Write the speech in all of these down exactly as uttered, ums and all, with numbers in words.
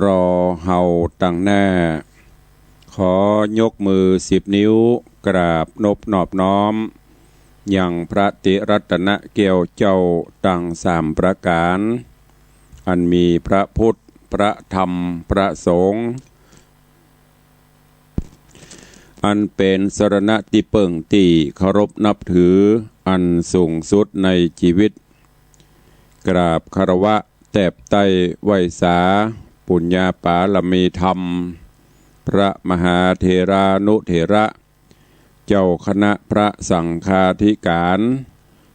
รอเฮาตังหน้า ขอยกมือสิบนิ้วกราบนบนอบน้อม ยังพระติรัตนแก้วเจ้าตังสามประก๋าน อันมีพระพุทธ พระธรรม พระสงฆ์ อันเป๋นสรณะตี้เปิ้งตี้เคารพนับถืออันสูงสุดในจีวิต กราบคารวะแตบไต้ไหว้สา ปุญญาปารมีธรรม พระมหาเถรานุเถระ เจ้าคณะพระสังฆาธิก๋าน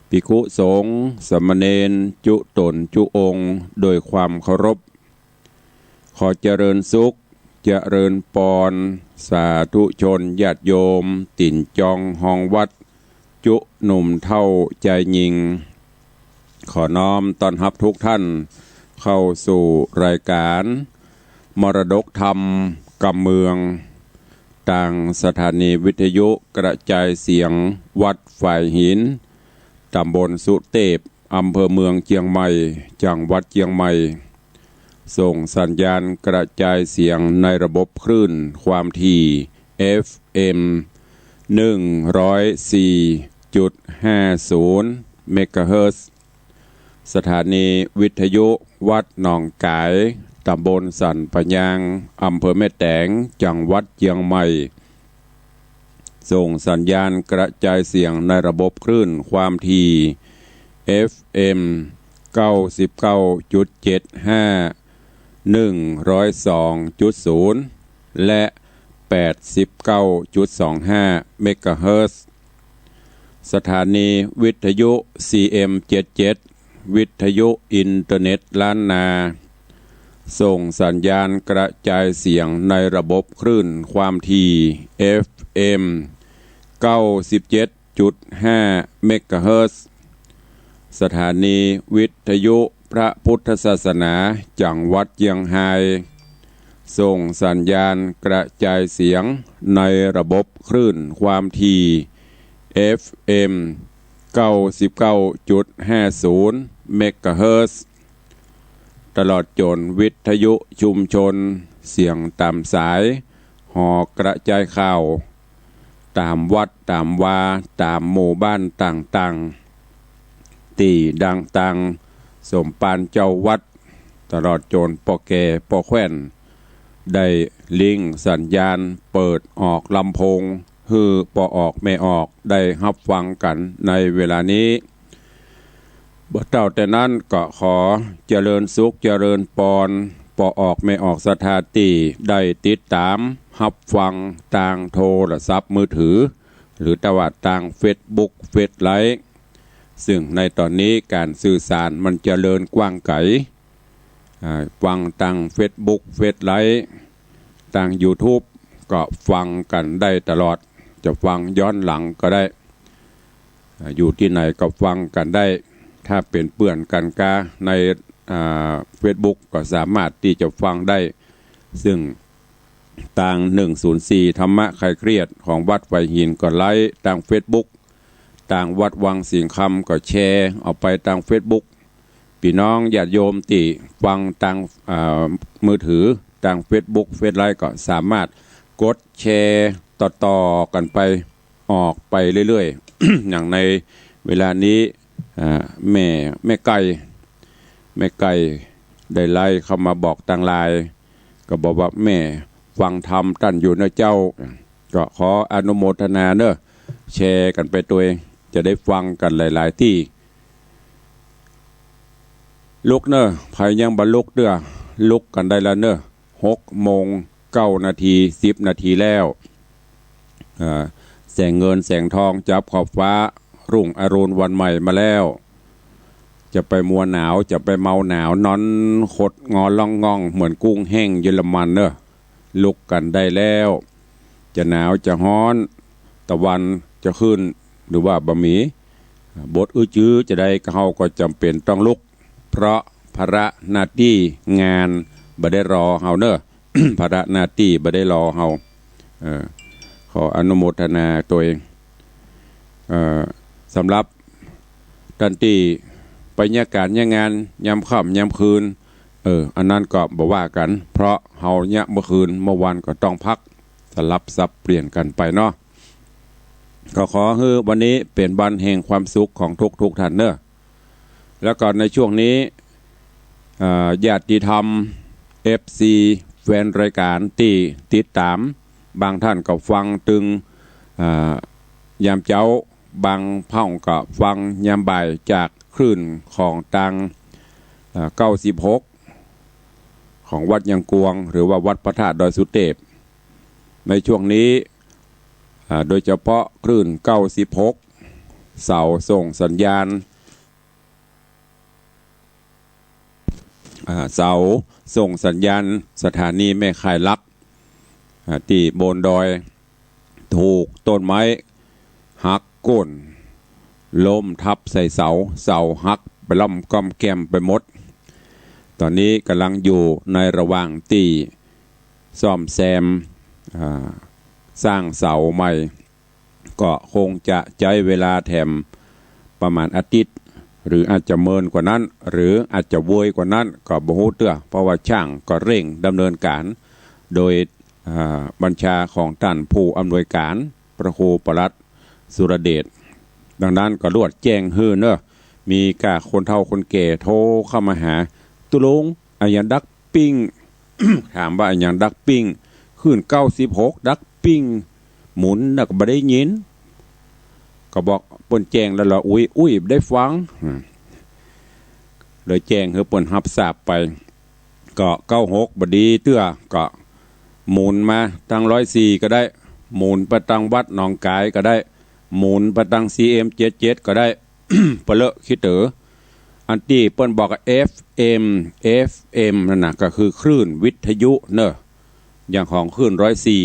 ภิกขุสงฆ์ สามเณร จุ๊ต๋นจุ๊องค์ โดยความเคารพ ขอเจริญสุข เจริญปอน สาธุชนญาติโยม ตี๋นจองฮองวัด จุ๊หนุ่มเฒ่าจายญิง ขอน้อมต้อนฮับทุกท่านเข้าสู่รายก๋าน มรดกธรรมกำเมือง ตางสถานีวิทยุกระจายเสียงวัดฝายหิน ต๋ำบลสุเตพ อำเภอเมืองเจียงใหม่ จังหวัดเจียงใหม่ ส่งสัญญาณกระจายเสียงในระบบคลื่นความถี่ เอฟเอ็ม หนึ่งร้อยสี่จุดห้าศูนย์ เมกะเฮิรตซ์ สถานีวิทยุวัดหนองก๋าย ต๋ำบลสันป่ายาง อำเภอแม่แตง จังหวัดเจียงใหม่ ส่งสัญญาณกระจายเสียงในระบบคลื่นความถี่ เอฟเอ็ม เก้าสิบเก้าจุดเจ็ดห้า หนึ่งร้อยสองจุดศูนย์ และ แปดสิบเก้าจุดสองห้า เมกะเฮิรตซ์ สถานีวิทยุ ซีเอ็มเจ็ดเจ็ด วิทยุอินเทอร์เน็ตล้านนา ส่งสัญญาณกระจายเสียงในระบบคลื่นความถี่ เอฟเอ็ม เก้าสิบเจ็ดจุดห้า เมกะเฮิรตซ์ สถานีวิทยุพระพุทธศาสนาจังหวัดเจียงฮาย ส่งสัญญาณกระจายเสียงในระบบคลื่นความถี่ เอฟเอ็ม เก้าสิบเก้าจุดห้าศูนย์ เมกะเฮิรตซ์ ตลอดจ๋นวิทยุชุมชนเสียงต๋ามสาย หอกระจายข่าว ต๋ามวัดต๋ามวา ต๋ามหมู่บ้านต่างๆ ตี้ดังตัง สมภารเจ้าวัด ตลอดจ๋นป้อแก่ป้อแคว่น ได้ลิงก์สัญญาณเปิดออกลำโพง หื้อป้อออกแม่ออกได้ฮับฟังกั๋นในเวลานี้ บ่เต้าแต่นั้นก็ขอเจริญสุขเจริญปอน ป้อออกแม่ออกศรัทธาตี้ได้ติดต๋ามฮับฟังตางโทรศัพท์มือถือ หรือตะว่าตางเฟซบุ๊ก เฟซไลฟ์ ซึ่งในต๋อนนี้ก๋านสื่อสารมันเจริญกว้างไก๋ อ่า ฟังตางเฟซบุ๊ก เฟซไลฟ์ ตางยูทูบ ก็ฟังกั๋นได้ตลอด จะฟังย้อนหลังก็ได้ อ่า อยู่ตี้ไหนก็ฟังกั๋นได้ ถ้าเป๋นเปื้อนกั๋นกาใน อ่า เฟซบุ๊ก ก็สามารถตี้จะฟังได้ ซึ่งตาง หนึ่งศูนย์สี่ ธรรมะคลายเครียดของวัดฝายหินก็ไลฟ์ ตางเฟซบุ๊ก ตางวัดวังสิงห์คำก็แชร์ออกไปตางเฟซบุ๊ก ปี้น้องญาติโยมตี้ฟังตาง อ่า มือถือ ตางเฟซบุ๊ก เฟซไลฟ์ ก็สามารถกดแชร์ต่อๆ กั๋นไป ออกไปเรื่อยๆ อย่างในเวลานี้ อ่า แม่ แม่ไก่ แม่ไก่ได้ไลน์เข้ามาบอกตางไลน์ ก็บอกว่า แม่ฟังธรรมต้านอยู่เน่อเจ้า ก็ขออนุโมทนาเน่อ แชร์กั๋นไปตวย จะได้ฟังกั๋นหลายๆ ตี้ ลุกเน่อ ใผยังบ่ลุกเตื้อ ลุกกั๋นได้แล้วเน่อ หกโมงเก้านาที สิบนาทีแล้ว อ่า แสงเงินแสงทองจับขอบฟ้า รุ่งอรุณวันใหม่มาแล้ว จะไปมัวหนาว จะไปเมาหนาว นอนขดงอล่องง่องเหมือนกุ้งแห้งเยอรมันเน่อ ลุกกั๋นได้แล้ว จะหนาวจะฮ้อน ตะวันจะขึ้น หรือว่าบ่มี บทอื้อจื้อจะใดก็เฮาก็จ๋ำเป๋นต้องลุก เพราะภาระหน้าตี้งานบ่ได้รอเฮาเน่อ ภาระหน้าตี้บ่ได้รอเฮา เออ ขออนุโมทนาตวย เอ่อ สำหรับต้านตี้ไปเยียะก๋านเยียะงานยามค่ำยามคืน เออ อันนั้นก็บ่ว่ากั๋น เพราะเฮาเยียะเมื่อคืน เมื่อวานก็ต้องพัก สลับสับเปลี่ยนกั๋นไปเนาะ ก็ขอหื้อวันนี้เป๋นวันแห่งความสุขของทุกๆ ท่านเนาะ แล้วก็ในช่วงนี้ เอ่อ ญาติธรรม เอฟซี แฟนรายก๋านตี้ติดต๋าม บางท่านก็ฟังตึง เอ่อ ยามเจ๊า บางพ่องก็ฟังยามบ่ายจากคลื่นของตาง เอ่อ เก้าสิบหก ของวัดยังกวง หรือว่าวัดพระธาตุดอยสุเตพ ในช่วงนี้ อ่า โดยเฉพาะคลื่น เก้าสิบหก เสาส่งสัญญาณ อ่า เสาส่งสัญญาณสถานีแม่ข่ายหลัก อ่า ตี้บนดอย ถูกต้นไม้หักโค่น ล้มทับใส่เสา เสาหักไปล่อมก้อมแก้มไปหมด ต๋อนนี้ก่ำลังอยู่ในระหว่างตี้ซ่อมแซม อ่า สร้างเสาใหม่ ก็คงจะใจ๊เวลาแถมประมาณอาทิตย์ หรืออาจจะเมินกว่านั้น หรืออาจจะเวยกว่านั้น ก็บ่ฮู้เตื้อ เพราะว่าจ้างก็เร่งดำเนินก๋าน โดย อ่า บัญชาของต้านผู้อำนวยก๋าน พระครูปลัดสุรเดช ดังนั้นก็ลวดแจ้งหื้อเนาะ มีก้าคนเฒ่าคนแก่โทรเข้ามาหา ตุ๊ลุง อะหยังดักปิ้ง ถามว่าอะหยังดักปิ้ง คลื่น เก้าสิบหก ดักปิ้ง หมุนแล้วก็บ่ได้ยิน ก็บอกเปิ้นแจ้งแล้วละ อุ๊ย อุ๊ย บ่ได้ฟัง อืม เลยแจ้งหื้อเปิ้นฮับทราบไป ก็ เก้าหก บ่ดีเตื้อ ก็หมุนมาตาง ร้อยสี่ ก็ได้ หมุนไปตางวัดหนองก๋ายก็ได้ หมุนไปตาง ซีเอ็ม เจ็ดเจ็ด ก็ได้ ปะเลอะขี้เต๋อ อันตี้เปิ้นบอกว่า เอฟเอ็ม เอฟเอ็ม นั่นน่ะ ก็คือคลื่นวิทยุเนาะ อย่างของคลื่น ร้อยสี่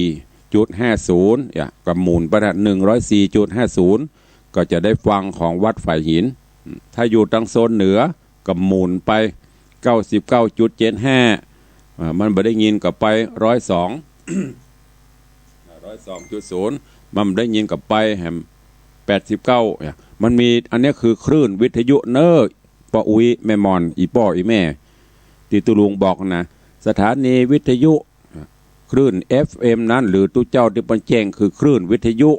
จุดห้าศูนย์ เนี่ย ก็หมุนไปนะ หนึ่งร้อยสี่จุดห้าศูนย์ ก็จะได้ฟังของวัดฝายหิน ถ้าอยู่ตางโซนเหนือ ก็หมุนไป เก้าสิบเก้าจุดเจ็ดห้า อ่า มันบ่ได้ยินก็ไป ร้อยสอง ร้อยสองจุดศูนย์ มันบ่ได้ยินก็ไปแหม แปดสิบเก้า เนี่ย มันมี อันนี้คือคลื่นวิทยุเนาะ ป้ออุ๊ย แม่หม่อน อี่ป้ออี่แม่ ตี้ตุ๊ลุงบอกนะ สถานีวิทยุ คลื่น เอฟเอ็ม นั้น หรือตุ๊เจ้าตี้เปิ้นแจ้งคือคลื่นวิทยุ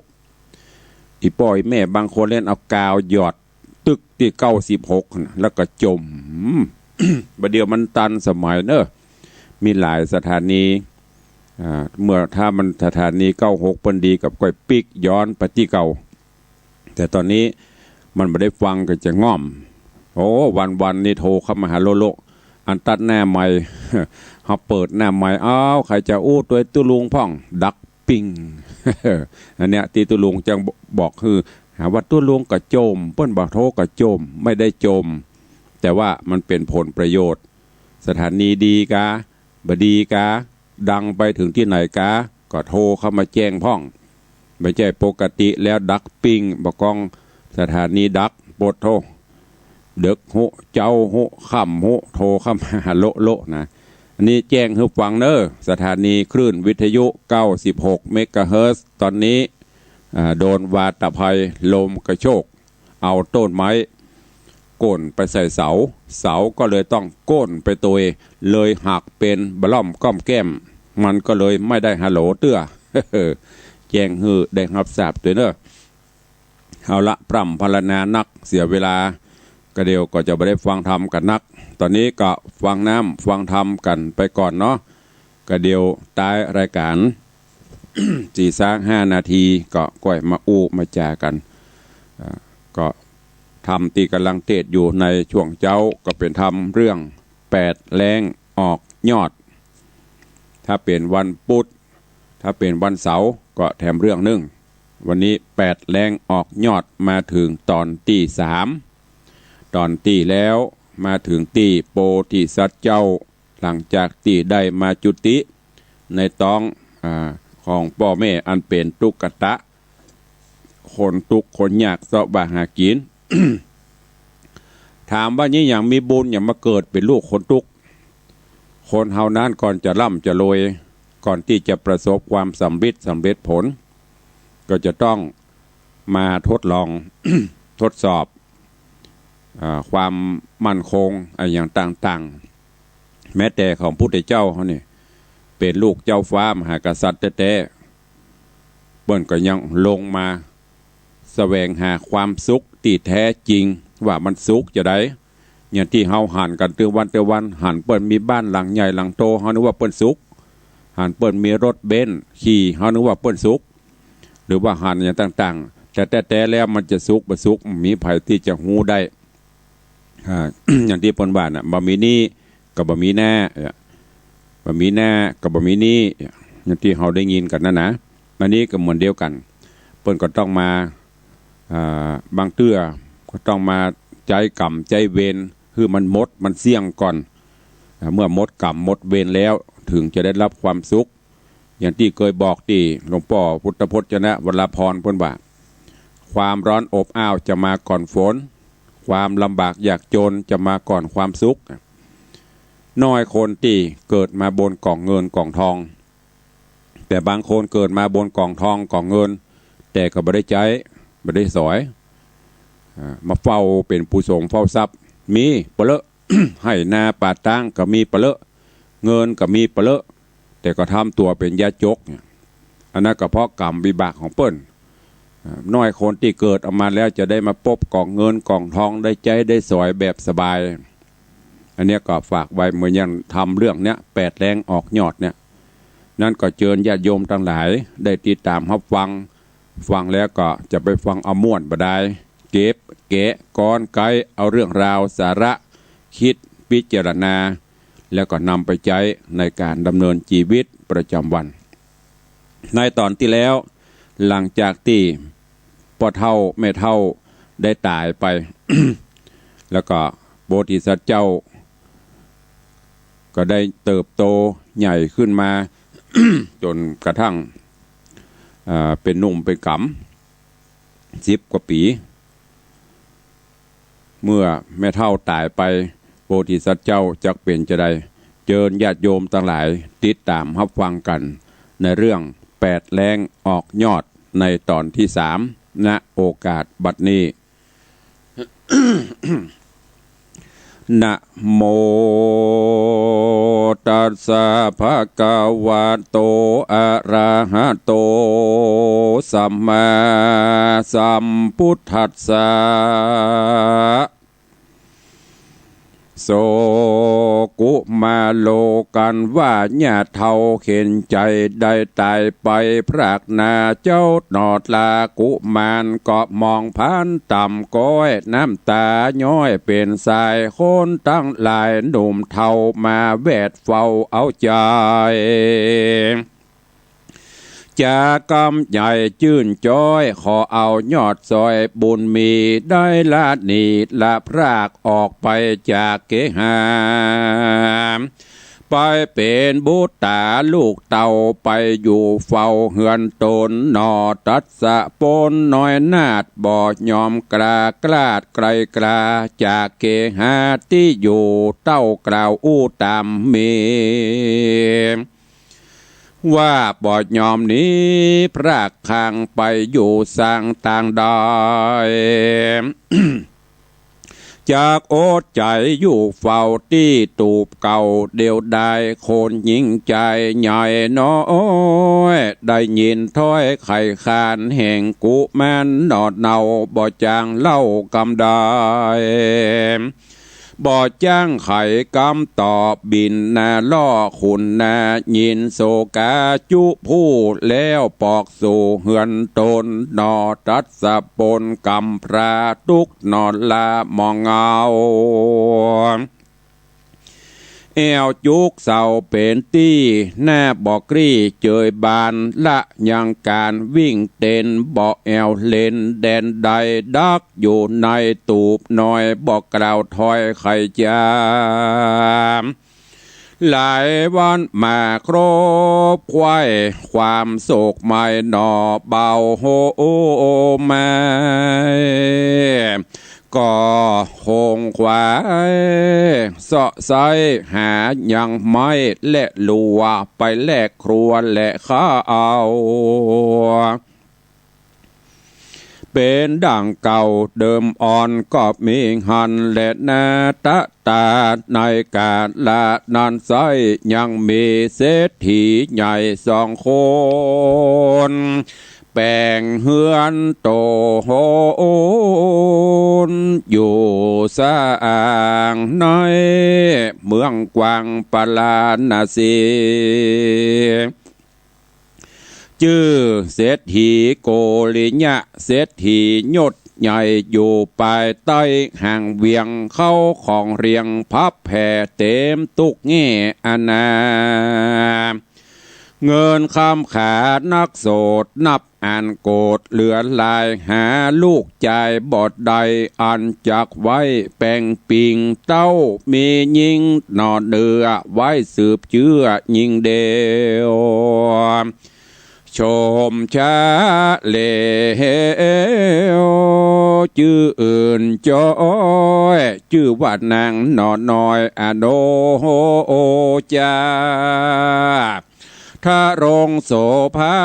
อี่ป้ออี่แม่บางคนเล่นเอากาวหยอด ตึกตี้ เก้าสิบหก น่ะ แล้วก็จ่ม บ่าเดี่ยวมันตันสมัยเนาะ มีหลายสถานี อ่า เมื่อถ้ามันสถานี เก้าหก เปิ้นดีก็ก้อยปิ๊กย้อนไปตี้เก่า แต่ต๋อนนี้มันบ่ได้ฟังก็จะง่อม โอ้ วันๆ นี่โทรเข้ามาหาโลโล อันตัดหน้าไมค์ เฮาเปิดหน้าไมค์ อ้าว ใผจะอู้ตวยตุ๊ลุงพ่อง ดัก ปิ้ง อันเนี้ยตี้ตุ๊ลุงจังบอกหื้อ หาว่าตุ๊ลุงก็จ่ม เปิ้นบ่าโทรก็จ่ม ไม่ได้จ่ม แต่ว่ามันเป๋นผลประโยชน์ สถานีดีกา บ่ดีกา ดังไปเถิงตี้ไหนกา ก็โทรเข้ามาแจ้งพ่อง บ่ใจ้ปกติแล้วดักปิ้ง บ่ากองสถานีดัก โปดโธ่ เดิ็กฮู้ เจ๊าฮู้ ค่ำฮู้ โทรเข้ามาหาโละๆ นะ อันนี้แจ้งหื้อฟังเนาะ สถานีคลื่นวิทยุ เก้าสิบหก เมกะเฮิรตซ์ ต๋อนนี้ อ่า โดนวาตภัยลมกระโชก เอาต้นไม้โค่นไปใส่เสา เสาก็เลยต้องโค่นไปตวย เลยหักเป๋นบ่าล่อมก้อมแก้ม มันก็เลยไม่ได้ฮัลโหลเตื้อ แจ้งหื้อได้ฮับทราบตวยเนาะ เอาละ พร่ำพรรณนานัก เสียเวลา ก็เดี๋ยวก็จะบ่ได้ฟังธรรมกั๋นนัก ต๋อนนี้ก็ฟังน้ำฟังธรรมกั๋นไปก่อนเนาะ ก็เดี๋ยวต๊ายรายก๋าน สี่ซากห้านาที ก็ก้อยมาอู้มาจ๋ากั๋น อ่า ก็ธรรมตี้ก่ำลังเตสน์อยู่ในช่วงเจ๊า ก็เป๋นธรรมเรื่องแปดแล้งออกยอด ถ้าเป๋นวันปุ๊ด ถ้าเป๋นวันเสาร์ก็แถมเรื่องนึ่ง วันนี้แปดแล้งออกยอดมาเถิงต๋อนตี้สาม ต๋อนตี้แล้วมาเถิงตี้โพธิสัตว์เจ้า หลังจากตี้ได้มาจุติในต๊อง อ่า ของป้อแม่อันเป๋นตุ๊กตะ คนตุ๊กข์คนยากเซาะบ่าหากิ๋น ถามว่านี้หยังมีบุญหยังมาเกิดเป๋นลูกคนตุ๊กข์ คนเฮานั้นก่อนจะร่ำจะรวย ก่อนตี้จะประสบความสำเร็จสำเร็จผล ก็จะต้องมาทดลอง ทดสอบ อ่า ความมั่นคงอะหยังต่างๆ แม้แต่ของพุทธเจ้าเฮานี่ เป๋นลูกเจ้าฟ้ามหากษัตริย์แต๊ๆ เปิ้นก็ยังลงมาแสวงหาความสุขตี้แท้จริง ว่ามันสุขจาใด อย่างตี้เฮาหันกั๋นตึงวันตึงวัน หันเปิ้นมีบ้านหลังใหญ่หลังโต เฮานึกว่าเปิ้นสุข หันเปิ้นมีรถเบนซ์ขี่ เฮานึกว่าเปิ้นสุข หรือว่าหันอย่างต่างๆ แต่แต๊ๆ แล้วมันจะสุขบ่สุข บ่มีใผตี้จะฮู้ได้ อ่า อย่างตี้เปิ้นว่าน่ะ บ่มีหนี้ก็บ่มีหน้า บ่มีหน้าก็บ่มีหนี้ อย่างตี้เฮาได้ยินกั๋นนั่นนะ อันนี้ก็เหมือนเดียวกั๋น เปิ้นก็ต้องมา อ่า บางเตื้อก็ต้องมาใจ๊กรรมใจ๊เวร หื้อมันหมดมันเสี้ยงก่อน อ่า เมื่อหมดกรรมหมดเวรแล้ว เถิงจะได้รับความสุข อย่างตี้เกยบอกตี้หลวงป้อพุทธพจนวราภรณ์เปิ้นว่า ความร้อนอบอ้าวจะมาก่อนฝน ความลำบากยากจนจะมาก่อนความสุข น้อยคนตี้เกิดมาบนก๋องเงินก๋องทอง แต่บางคนเกิดมาบนก๋องทองก๋องเงิน แต่ก็บ่ได้ใจ๊ บ่ได้สอย อ่า มาเฝ้าเป๋นปู่โสมเฝ้าทรัพย์ มีปะเลอะ ไฮ่นาป่าตางก็มีปะเลอะ เงินก็มีปะเลอะ แต่ก็ทำตั๋วเป๋นยาจกเนี่ย อันนั้นก็เพราะกรรมวิบากของเปิ้น อ่า น้อยคนตี้เกิดออกมาแล้วจะได้มาปบก๋องเงินก๋องทอง ได้ใจ๊ได้สอยแบบสบาย อันเนี้ยก็ฝากไว้เหมือนอย่างทำเรื่องเนี้ย แปดแล้งออกยอดเนี่ย นั้นก็เจิญญาติโยมตังหลายได้ติดต๋ามฮับฟัง ฟังแล้วก็จะไปฟังเอาม่วนบ่ดาย เก็บแกะกรอนไกเอาเรื่องราวสาระ กึ๊ดพิจารณา แล้วก็นำไปใจ๊ในก๋านดำเนินจีวิตประจ๋ำวัน ในต๋อนตี้แล้ว หลังจากตี้ป้อเฒ่าแม่เฒ่าได้ต๋ายไป แล้วก็โพธิสัตว์เจ้า ก็ได้เติบโตใหญ่ขึ้นมา จ๋นกระทั่ง อ่า เป๋นหนุ่มเป๋นก๋ำ สิบกว่าปี๋ เมื่อแม่เฒ่าต๋ายไป โพธิสัตว์เจ้าจักเป๋นจาใด เจิญญาติโยมตังหลายติดต๋ามฮับฟังกั๋น ในเรื่องแปดแล้งออกยอดในต๋อนตี้สาม ณ โอกาสบัดนี้ นะโม ตัสสะ ภะคะวะโต อะระหะโต สัมมาสัมพุทธัสสะ โส กุมารโล กั๋นว่าญาติเฒ่าเข็ญใจ๋ได้ต๋ายไปพรากหน้าเจ้าหนอลา กุมารก็มองผ่านต่ำก้อย น้ำต๋าย้อยเป๋นสาย คนตังหลายหนุ่มเฒ่ามาแวดเฝ้าเอาใจ๋ จ๋ากำใหญ่จื้นจ๊อย ขอเอายอดสอยบุญมี ได้ละหนีละพรากออกไปจากเกหา ไปเป๋นบุตต๋าลูกเต้า ไปอยู่เฝ้าเฮือนต๋นหนอ ตัสสะปนน้อยนาถ บ่ยอมกล้ากลาดไกลกลา จากเกหาตี้อยู่เต้ากล่าวอู้ต๋ามมี ว่าบ่ยอมหนีพรากห่างไปอยู่สางต่างแดน จักอดใจ๋อยู่เฝ้าตี้ตูบเก่าเดียวดาย คนหญิงใจ๋ใหญ่น้อย ได้ยินถ้อยไขขานแห่งกุมารหนอเนา บ่จางเล่ากำใด บ่จ้างไขกำตอบ บินหน้าล่อขุนหน้ายิน โสกาจุผู้แล้วปอกสู่เฮือนต๋นหนอ ตัสสะปนกำพร้าทุกข์หนอลามองเงา แอ่วจุกเศร้าเป๋นตี้หน้าบ่กรี้ เจยบานละยังก๋านวิ่งเต้น บ่แอ่วเล่นแดนใด ดักอยู่ในตูบน้อย บ่กล่าวถ้อยไขจ๋า หลายวันมาครบไขว่ความโศกไหม้หนอเบาโฮมาย ก็คงไขว่เสาะไซ้หายังไม้และลัว ไปแลกครัวและข้าวเอา เป๋นดั่งเก่าเดิมอ่อนก็มีหั้นแลนา ตะตาในกาละนั้นไส้ ยังมีเศรษฐีใหญ่สองคน แป๋งเฮือนโต๋นอยู่สร้างในเมืองกว้างปาราณสี จื้อเศรษฐีโกริยะ เศรษฐียศใหญ่อยู่ภายใต้หางเวียง เข้าของเรียงพับแผ่เต๋มตุ๊กแง่อาณา เงินคำขานักโสดนับ อันโกดเหลือหลาย หาลูกจายบ่ได้อันจักไว้ แป๋งปิงเต้ามีญิงหน่อเนื้อ ไว้สืบเจื้อญิงเดียว ชมชะเหลว จื้ออื่นจ้อย จื้อว่านางหน่อน้อยอโนจา ทะรงโสภา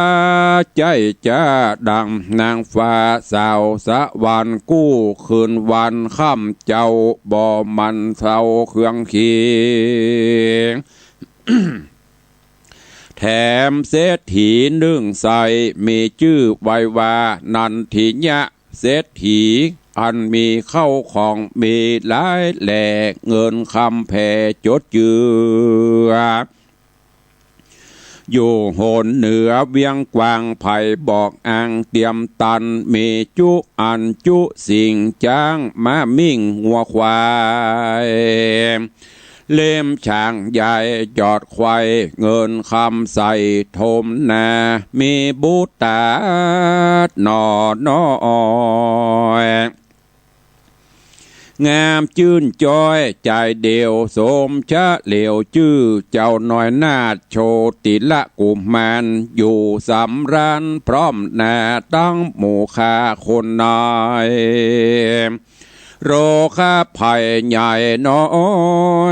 ใจ้จ้าดังนางฟ้าสาวสวรรค์ กู้คืนวันค่ำเจ้าบ่หมั่นเศร้าเคืองเคียง แถมเศรษฐีนึ่งใส่มีจื้อไว้ว่านันทิยะ เศรษฐีอันมีเข้าของมีหลายแหล่ เงินคำแผ่จดเจือ อยู่หนเหนือเวียงกว้าง ใผบอกอ้างเตียมตัน มีจุอันจุสิ่ง จ๊างม้ามิ่งงัวควาย เล่มช้างใหญ่จอดไขว่ เงินคำใส่ถมนา มีบุตรหน่อน้อย งามจื้นจ้อยจายเดียว สมชะเหลวจื้อเจ้าน้อยนาถโชติละกุมาร อยู่สำราญพร้อมหน้าตั้งหมู่ข้าคนน้อย โรคภัยใหญ่น้อ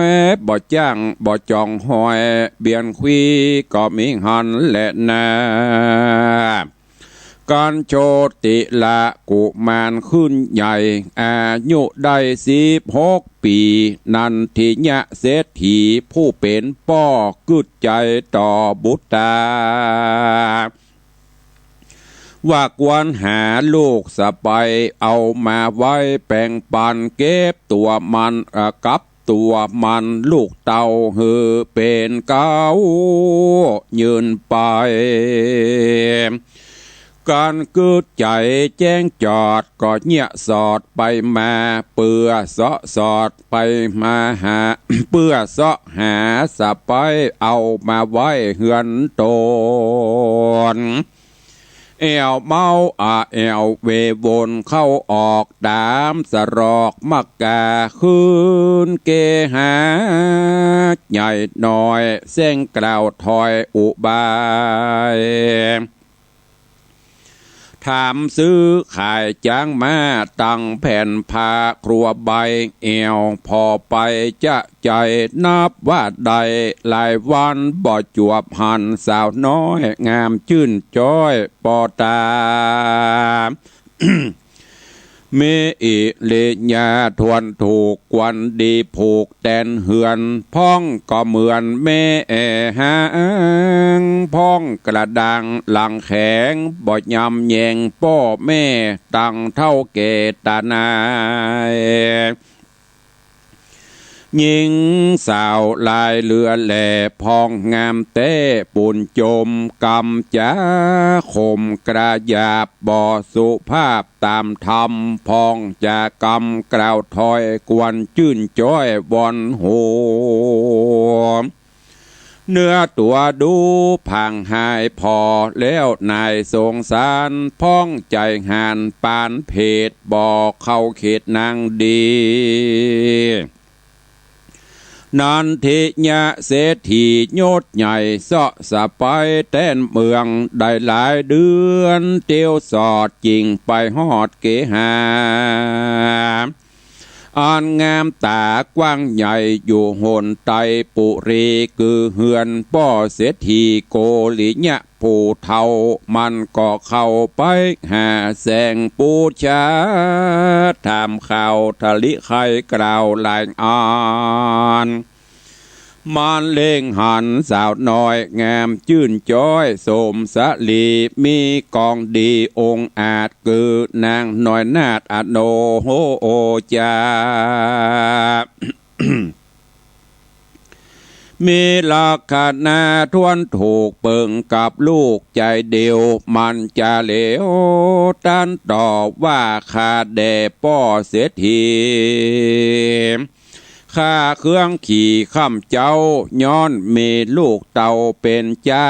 ย บ่จ้างบ่จองหอย เบียนควีก็มีหั้นแลนา กันโชติละกุมารขึ้นใหญ่ อายุได้สิบหกปี๋ นันทิยะเศรษฐีผู้เป๋นป้อกึ๊ดใจ๋ต่อบุตรา ว่าควรหาลูกสะใภ้เอามาไว้แป๋งปัน เก็บตั๋วมัน เอ่อ กับตั๋วมันลูกเต้าหื้อเป๋นเก๊ายืนไป กันกึ๊ดใจ๋แจ้งจอดก็เยียะสอดไปมา เปื้อเซาะสอดไปมาหา เปื้อเซาะหาสะใภ้เอามาไว้เฮือนต๋น แอ่วเม้าอะแอ่วเววนเข้าออกต๋ามสะรอก มักกาคืนเกหา ใหญ่น้อยแซ่งกล่าวถ้อยอุบาย ถามซื้อขายจ๊างม้า ตังแผ่นผ้าครัวใบ แอ่วผ่อไปจ๊ะใจ๋ นับว่าได้หลายวันบ่จวบหัน สาวน้อยงามจื้นจ้อยปอต๋า มีอิริยาทวนถูก ควรดีผูกแตนเฮือน พ่องก็เหมือนแม่หาง พ่องกระด้างหลังแข็ง บ่ยำแยงป้อแม่ ตังเฒ่าแก่ต๋านาย ญิงสาวหลายเหลือแล พ่องงามแต๊ปูนจม กำจ๋าข่มกระหยาบ บ่สุภาพต๋ามธรรม พ่องจ๋ากำกล่าวถ้อย ควรจื้นจ้อยวอนโห เนื้อตั๋วดูผางหายผ่อ แล้วหน้าสงสาร พ่องใจ๋หานปานเพศ บ่เข้าเขตนางดี นันทิยะเศรษฐียศใหญ่ เซาะสะใภ้แตนเมืองได้หลายเดือน เตียวสอดจิ่งไปฮอดเกหา อันงามต๋ากว้างใหญ่อยู่หนไตปุรี คือเฮือนป้อเศรษฐีโกริยะผู้เฒ่า มันก็เข้าไปหาแสงปู๋จา ถามข่าวทะลิไขกล่าวหลายอัน มันเล็งหันสาวน้อยงามจื้นจ๊อยสมสะหลี มีกองดีองอาจ คือนางน้อยนาฏอโนโหจา มีลักษณะถ้วนถูกเปิงกับลูกใจ๋เดียว มันจะเหลียวตันตอบว่า ข้าแด่ป้อเศรษฐี ข้าเคืองขี่ข้ามเจ้า ย้อนมีลูกเต้าเป๋นใจ๋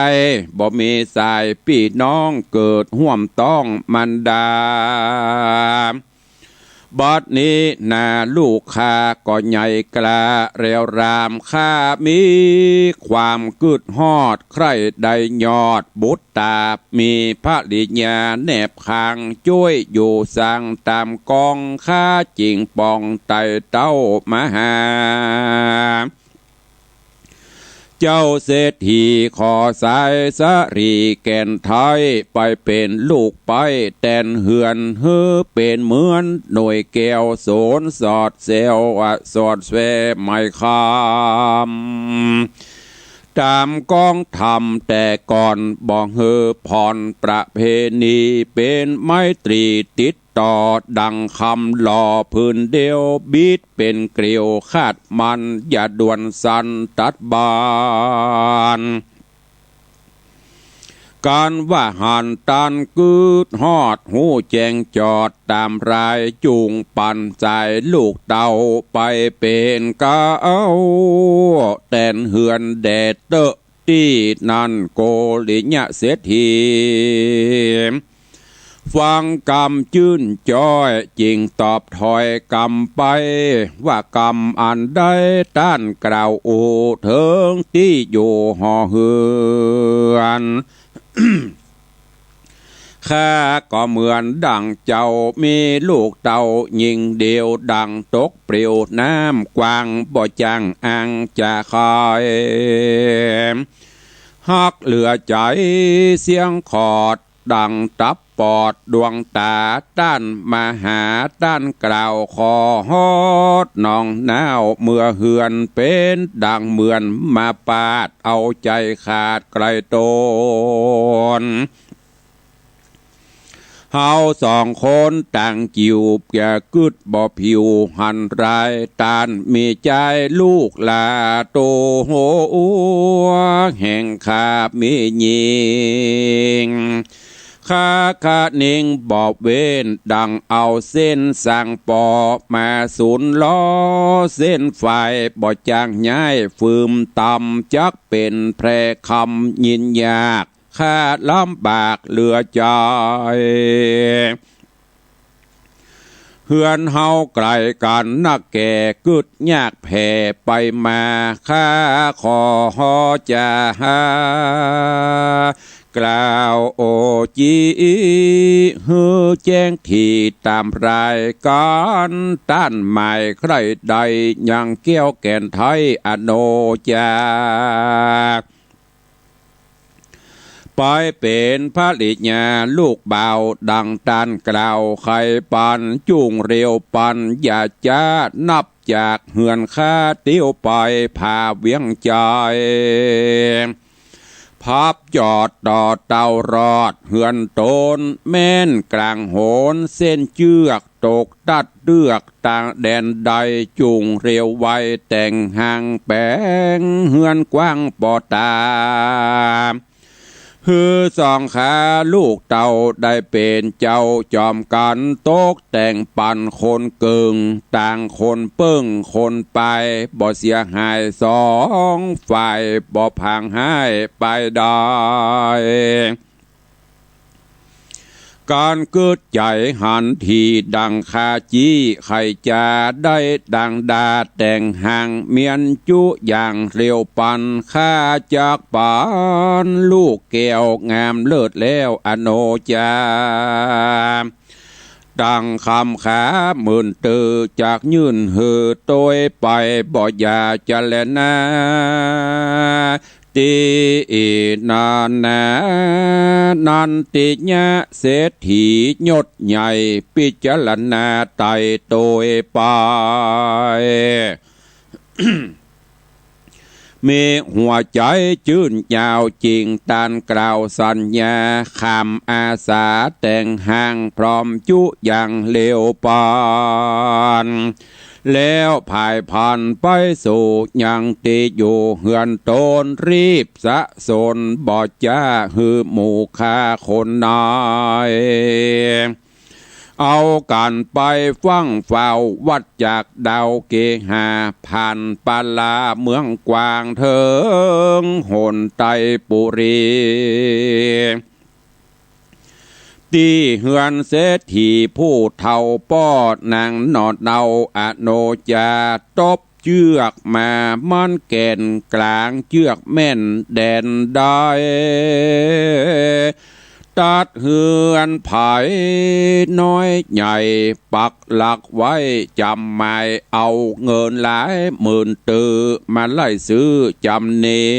บ่มีสายปี้น้องเกิดฮ่วมต๊องมารดา บัดนี้นาลูกข้าก็ใหญ่กล้าแล้วราม ข้ามีความกึ๊ดฮอดใคร่ได้ยอดบุตรต๋า มีภริยาแนบข้างจ้วยอยู่สังต๋ามกอง ข้าจึงปองไต่เต้ามาหา เจ้าเศรษฐีขอสายสะหลีแก่นไทย ไปเป๋นลูกใป๊แตนเฮือน หื้อเป๋นเหมือนหน่วยแก้วสนสอดแซวอะสอดแซวไหมคำ ต๋ามกองธรรมแต่ก่อน บ่หื้อผ่อนประเพณี เป๋นไมตรีติดต่อดังคำหล่อผืนเดียว บิดเป๋นเกลียวคาดมัน อย่าด่วนสันตัดบาน กันว่าหันตันกึ๊ดฮอด ฮู้แจ้งจอดต๋ามราย จุ่งปันสายลูกเต้าไปเป๋นเก๊า แตนเฮือนแด่เต๊อะ ตี้นั้นโกริยะเศรษฐี ฟังกำจื้นจ๊อย จึงตอบถ้อยกำไป ว่ากำอันใดต้านกล่าวอู้ เถิงตี้อยู่หอเฮือน ข้าก็เหมือนดั่งเจ้า มีลูกเต้าญิงเดียวดั่งตกปลิวน้ำกว้าง บ่จ้างอ้างจะใค่ ฮักเหลือใจ๋เสี้ยงขอด ดั่งตับปอดดวงต๋า ต้านมาหาต้านกล่าวขอฮอดหนองน้าว เมื่อเฮือนเป๋นดั่งเหมือนมาปาด เอาใจ๋ขาดไกลต๋น เฮาสองคนต่างจิ๋ว จะกึ๊ดบ่ผิวหันราย ต้านมีใจ๋ลูกหล้าโตหัว แห่งข้ามีญิง ข้าคะนิงบ่เว้น ดั่งเอาเส้นสังปอมาสุนล้อ เส้นไฟบ่จ้างย้ายฟืมตำ จักเป๋นแพร่คำยินยาก ข้าลำบากเหลือใจ๋ เฮือนเฮาไกลกั๋นนักแก่ กึ๊ดยากแผ่ไปมา ข้าขอฮอจะหา กล่าวโอจี หื้อแจ้งถี่ต๋ามราย ก๋านต้านหมายใคร่ใด ยังแก้วแก่นไทยอโนจา ไปเป๋นภริยาลูกบ่าว ดั่งต้านกล่าวใค่ปัน จุ่งเร็วปัน อย่าจ๊า นับจากเฮือนข้าเตียวไปผ่าเวียงใจ๋ พับจอดต่อเต้ารอดเฮือนต๋น แม่นก๋างหนเส้นเจื้อก ตกตัดเตื้อกตางแดนใด จุ่งเร็วไวแต่งห้างแป๋ง เฮือนกว้างปอต๋า หื้อสองข้าลูกเต้าได้เป๋นเจ้าจอมกั๋น ตกแต่งปันคนเกิ่ง ต่างคนเปิ้งคนไป บ่เสียหายสองฝ่าย บ่ผางฮ้ายไปใด ก๋านกึ๊ดใจ๋หันถี่ดั่งข้าจี้ ใค่จะได้ดั่งดาแต่งห้าง เมียนจุอย่างเร็วปัน ข้าจักปันลูกแก้วงามเลิศแล้วอโนจา ตังคำขาหมื่นตื้อ จักยื่นหื้อตวยไป บ่อย่าจรณา ตี้นานา นันทิยะเศรษฐียศใหญ่ พิจารณาไต่ตวยไป มีหัวใจ๋จื้นยาวจริง ต้านกล่าวสัญญา คำอาสาแต่งห้าง พร้อมจุยังเลวปาน แล้วผายพลันไปสู่ยังตี้อยู่เฮือนตน รีบสะสนบ่จ้าหื้อหมู่ข้าคนใน เอากั๋นไปฟั่งเฝ้าวัดจักรดาวเกหา ผ่านปาลาเมืองกว้างเถิงหนไตรปุรี ตี้เฮือนเศรษฐีผู้เฒ่าป้อนางหนอดเนาอโนจา ตบเจื้อกมามันแก่นกลาง เจื้อกแม่นแดนได้ ตัดเฮือนไผน้อยใหญ่ ปักหลักไว้จ๋ำหมาย เอาเงินหลายหมื่นตื้อ มาไล่ซื้อจ๋ำนี้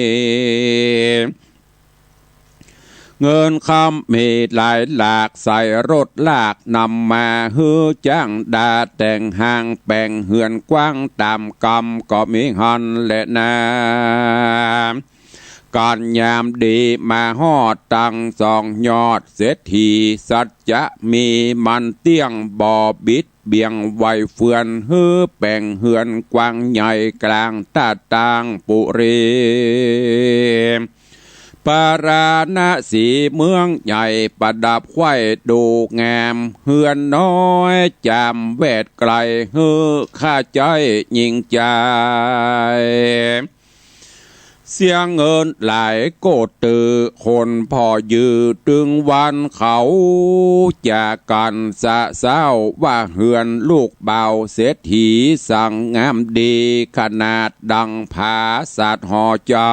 เงินคำมีหลายหลาก ใส่รถลากนำมา หื้อจ้างดาแต่งห้าง แป๋งเฮือนกว้างต๋ามกำ ก็มีหั้นแหละนา กั๋นยามดีมาฮอดตังสองยอด เศรษฐีสัจจะมีมันเตี้ยง บ่บิดเบี่ยงไหวเฟื่อน หื้อแป๋งเฮือนกว้างใหญ่กลางต้าต่างปุรี ปาราณสีเมืองใหญ่ ประดับไขว้ดูงาม เฮือนน้อยจามแวดไกล หื้อข้าใจ๊ยิ่งใจ๋ เสียเงินหลายโกติ คนผ่อยื้อตึงวันเขาจากกั๋น สะเซ้าว่าเฮือนลูกบ่าวเศรษฐี สังงามดีขนาดดังผาสัตว์ห่อใจ๋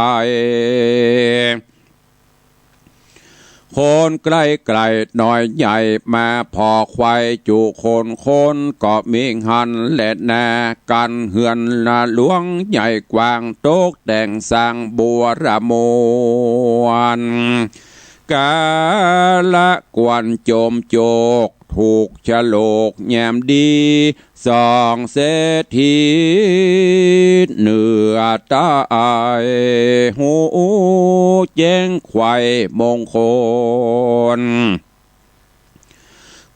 คนใก้ไก๋น้อยใหญ่ มาผ่อไขว้จุคน คนก็มีหั้นแลนา กั๋นเฮือนนาหลวงใหญ่กว้าง ตกแต่งสร้างบัวระมวล กาละกวนโจมโจก ถูกฉลกยามดี สองเศรษฐีเหนือใต้ ฮู้แจ้งไขว้มงคล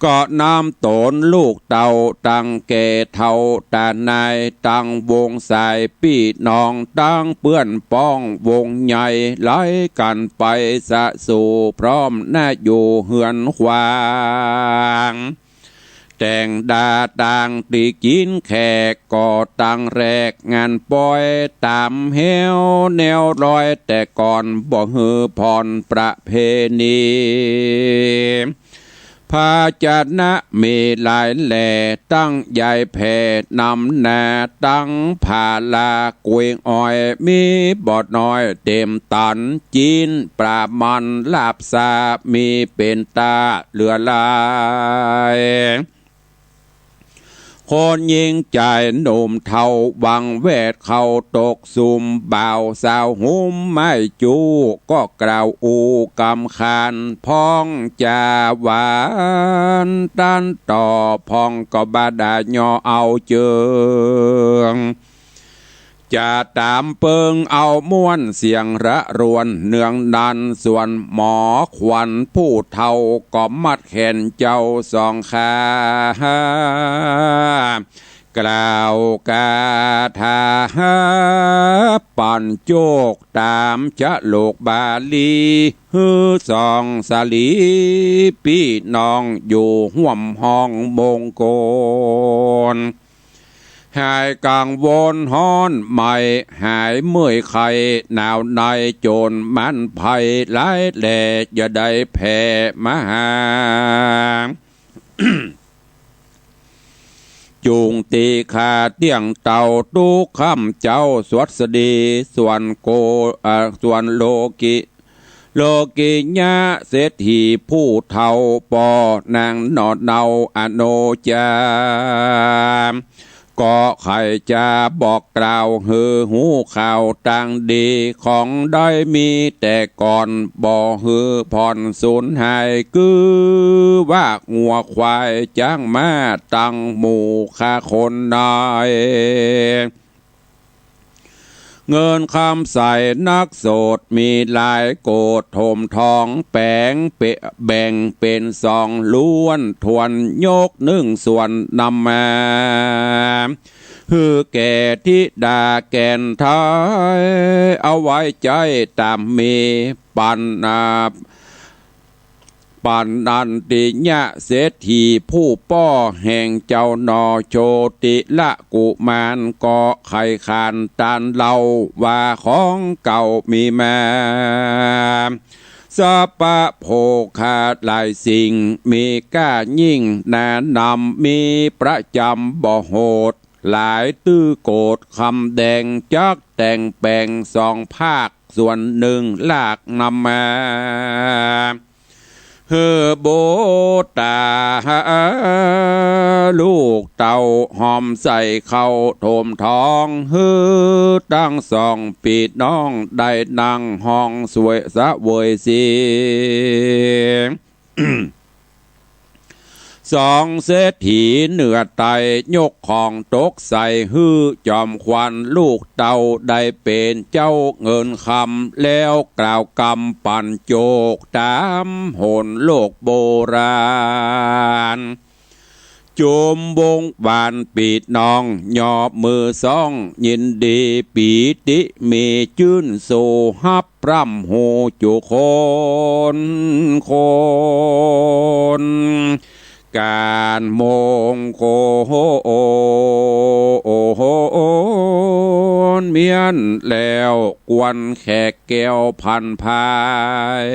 ก็นำต๋นลูกเต้า ตังแก่เฒ่าต๋านาย ตังวงสายปี้น้อง ตังเปื้อนป้องวงใหญ่ ไหลกั๋นไปสะสู่ พร้อมหน้าอยู่เฮือนขวาง แต่งดาตางตี้กิ๋นแขก ก็ตังแรกงานปอย ต๋ามแฮวแนวลอย แต่ก่อนบ่หื้อผ่อนประเพณี ภาชนะมีหลายแหล่ ตังใยแผ่นำนา ตังผาลาก๋วยอ้อย มีบ่น้อยเต๋มตัน จิ๊นปลามันลาบซา มีเป๋นต๋าเหลือหลาย คนญิงจายหนุ่มเฒ่า หวังแวดเข้าตกสุม บ่าวสาวหุมไม้จู้ ก็กล่าวอู้กำขาน พ้องจ๋าหวานตันต่อ พ่องก็บ่ด่าย่อเอาเจิง จะต๋ามเปิงเอาม่วนเสียงระรวน เนืองนั้นส่วนหมอขวัญผู้เฒ่า ก็มัดแขนเจ้าสองข้า กล่าวกาถาปั๋นโจคต๋ามจโลกบาลี หื้อสองสาลีปี้น้องอยู่ฮ่วมห้องมงคล หายกังวลฮ้อนไหม้ หายเมื่อยไข้หนาวใน โจรมันภัยหลายแหล่ อย่าได้แผ่มาหา จุ่งตี้ข้าเตี้ยงเต้า ตุ๊กค่ำเจ้าสวัสดี ส่วนโก เอ่อ ส่วนโลกิ โลกิยะเศรษฐีผู้เฒ่าป้อนางหนอเนาอโนจา ก็ใค่จะบอกกล่าวหื้อฮู้ข่าวตางดี ของได้มีแต่ก่อน บ่หื้อพ่อนสูญหาย คือว่างัวควายจ๊างม้าตังหมู่ข้าคนนาย เงินคำใสนักโสดมีหลายโกฏ โถมทองแป๋งเปะ แบ่งเป๋นสองล้วน ถ้วนยกนึ่งส่วนนำมา หื้อแก่ธิดาแก่นไทย เอาไว้ใจ๊ต๋ามมี ปันนา ปันนันทิยะเศรษฐีผู้ป้อแห่งเจ้าหนอ โชติละกุมารก็ใค่ขานตานเล่า ว่าของเก่ามีมา สัพพะโภคาหลายสิ่ง มีก้ายิ่งหนานำ มีประจ๋ำบ่โหด หลายตื้อโกฏคำแดง จักแต่งแป๋งสองภาค ส่วนนึ่งลากนำมา หื้อบุตรตาลูกเต้าหอมใส่เข้าโถมทอง หื้อตังสองปี้น้องได้นั่งห้องสวยเสวยสี สองเศรษฐีเหนือใต้ยกของตกใส่ หื้อจอมขวัญลูกเต้าได้เป๋นเจ้าเงินคำ แล้วกล่าวกำปันโจกต๋ามหนโลกโบราณ จุมวงวานปี้น้อง ยอบมือซ้องยินดี ปีติมีจื้นสู่ฮับ พร่ำฮู้จุคนคน ก๋านมงคลเมี้ยนแล้ว กวนแขกแก้วพันภาย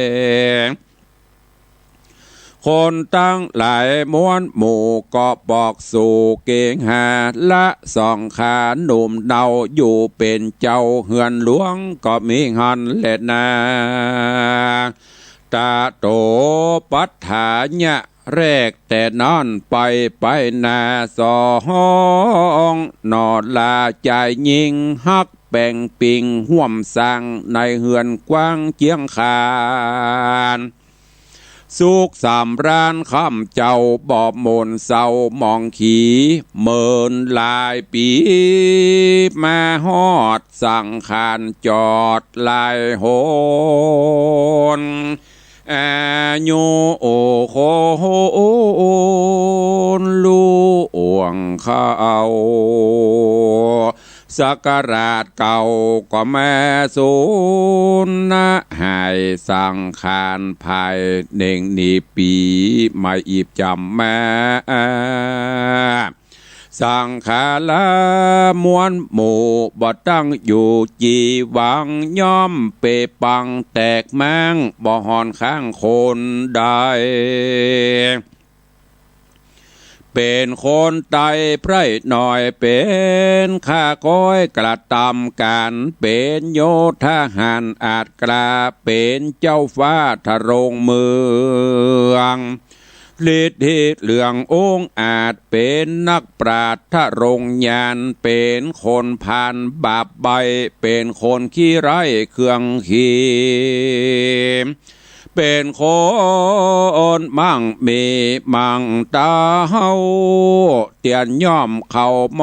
คนตังหลายมวลหมู่ก็บอกสู่เกหา ละสองขาหนุ่มเนาอยู่เป๋นเจ้าเฮือนหลวงก็มีหั้นแลนา ตะโตปัฏฐายะแรกแต่นั้นไป ไปหน้าสอง หนอลาจายญิงฮักแป๋งปิงฮ่วมสร้าง ในเฮือนกว้างเจียงคาน สุขสำราญค่ำเจ้าบ่หม่นเศร้าหมองขี เมินหลายปี๋มาฮอด สังขารจอดหลายหน อายุโอคนล่วงเข้า ศักราชเก่าก็มาสูญนะหาย สังขารภายเน่งนี้ปี๋มาอีบจ๋ำมา สังขาราม้วนหมู่บ่ตั้งอยู่จีหวัง ย่อมเปปังแตกม้างบ่ห่อนข้างคนใด เป๋นคนไต้ไพร่น้อย เป๋นข้าก้อยกระตำก๋าน เป๋นโยธาหารอาจกล้า เป๋นเจ้าฟ้าทรงเมือง ฤทธิเหลืององอาจ เป๋นนักปราชญ์ทรงญาณ เป๋นคนผ่านบาปใบ้ เป๋นคนขี้ไร้เครื่องขี เป๋นคนมั่งมีมั่งเต้า เตียนย่อมเข้าม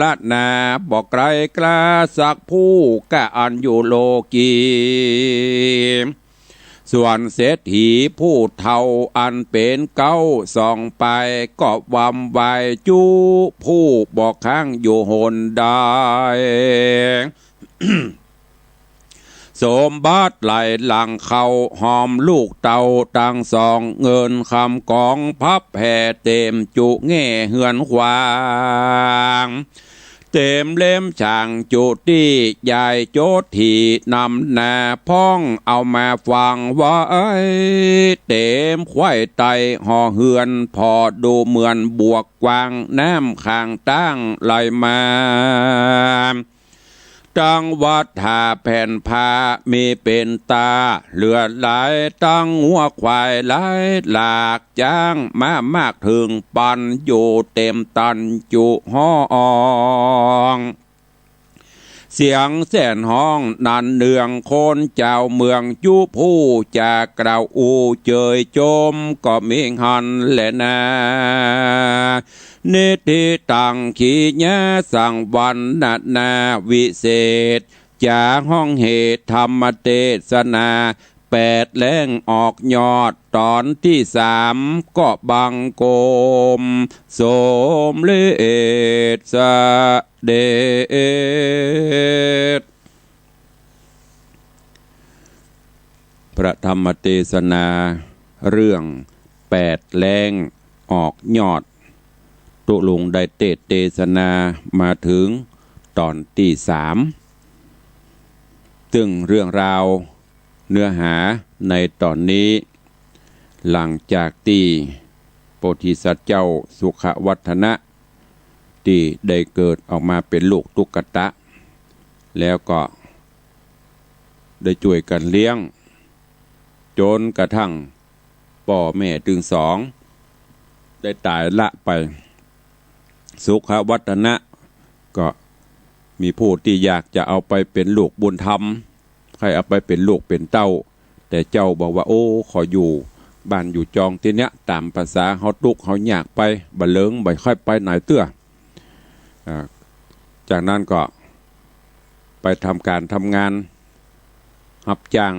รณา บ่ไกลกล้าสักผู้ กะอันอยู่โลกี ส่วนเศรษฐีผู้เฒ่าอันเป๋นเก๊าสองปาย ก็วำวายจุผู้บ่ค้างอยู่หนใด สมบัติไหลหลั่งเข้าหอมลูกเต้าตังสอง เงินคำกองพับแผ่เตรียมจุแง่เฮือนขวาง เตรียมเล็มฉางจุตี้ยายโจทย์ที่นำหน้า พ่องเอามาฝังไว้เตรียมไขว้ไต้ห่อเฮือน ผ่อดูเหมือนบวกกว้าง น้ำข้างตั้งไหลมา ตังวัฏฏาแผ่นผ้ามีเป๋นต๋า เลือดไหลตังงัวควายไหลหลาก จ๊างม้ามากเถิงปัน อยู่เต๋มตันจุห้อง เสียงแสนฮ้องนั่นเนือง คนจาวเมืองจุผู้จ๋ากล่าวอู้เจยจม ก็มีหั้นแลนา นิทธิตัง ขีญาสังวรรณนาวิเศษ จ๋าฮ้องเหตุธรรมเตสนา แปดแล้งออกยอดต๋อนตี้สาม ก็บังคมสมเร็จเสด็จ พระธรรมเตสนาเรื่องแปดแล้งออกยอด ตุ๊ลุงได้เตสน์เตสนามาเถิงต๋อนตี้สาม ซึ่งเรื่องราวเนื้อหาในต๋อนนี้ หลังจากตี้โพธิสัตว์เจ้าสุขวัฒนะ ตี้ได้เกิดออกมาเป๋นลูกตุ๊กตะ แล้วก็ได้จ้วยกั๋นเลี้ยง จ๋นกระทั่งป้อแม่ตึงสองได้ต๋ายละไป สุขวัฒนะก็มีผู้ตี้อยากจะเอาไปเป๋นลูกบุญธรรม ใค่เอาไปเป๋นลูกเป๋นเต้า แต่เจ้าบอกว่า โอ้ ขออยู่บ้านอยู่จองตี้เนี้ย ต๋ามภาษาเฮาตุ๊กข์เฮายากไป บ่าเลิงบ่ใค่ไปไหนเตื้อ อ่า จากนั้นก็ไปทำก๋านทำงาน ฮับจ้าง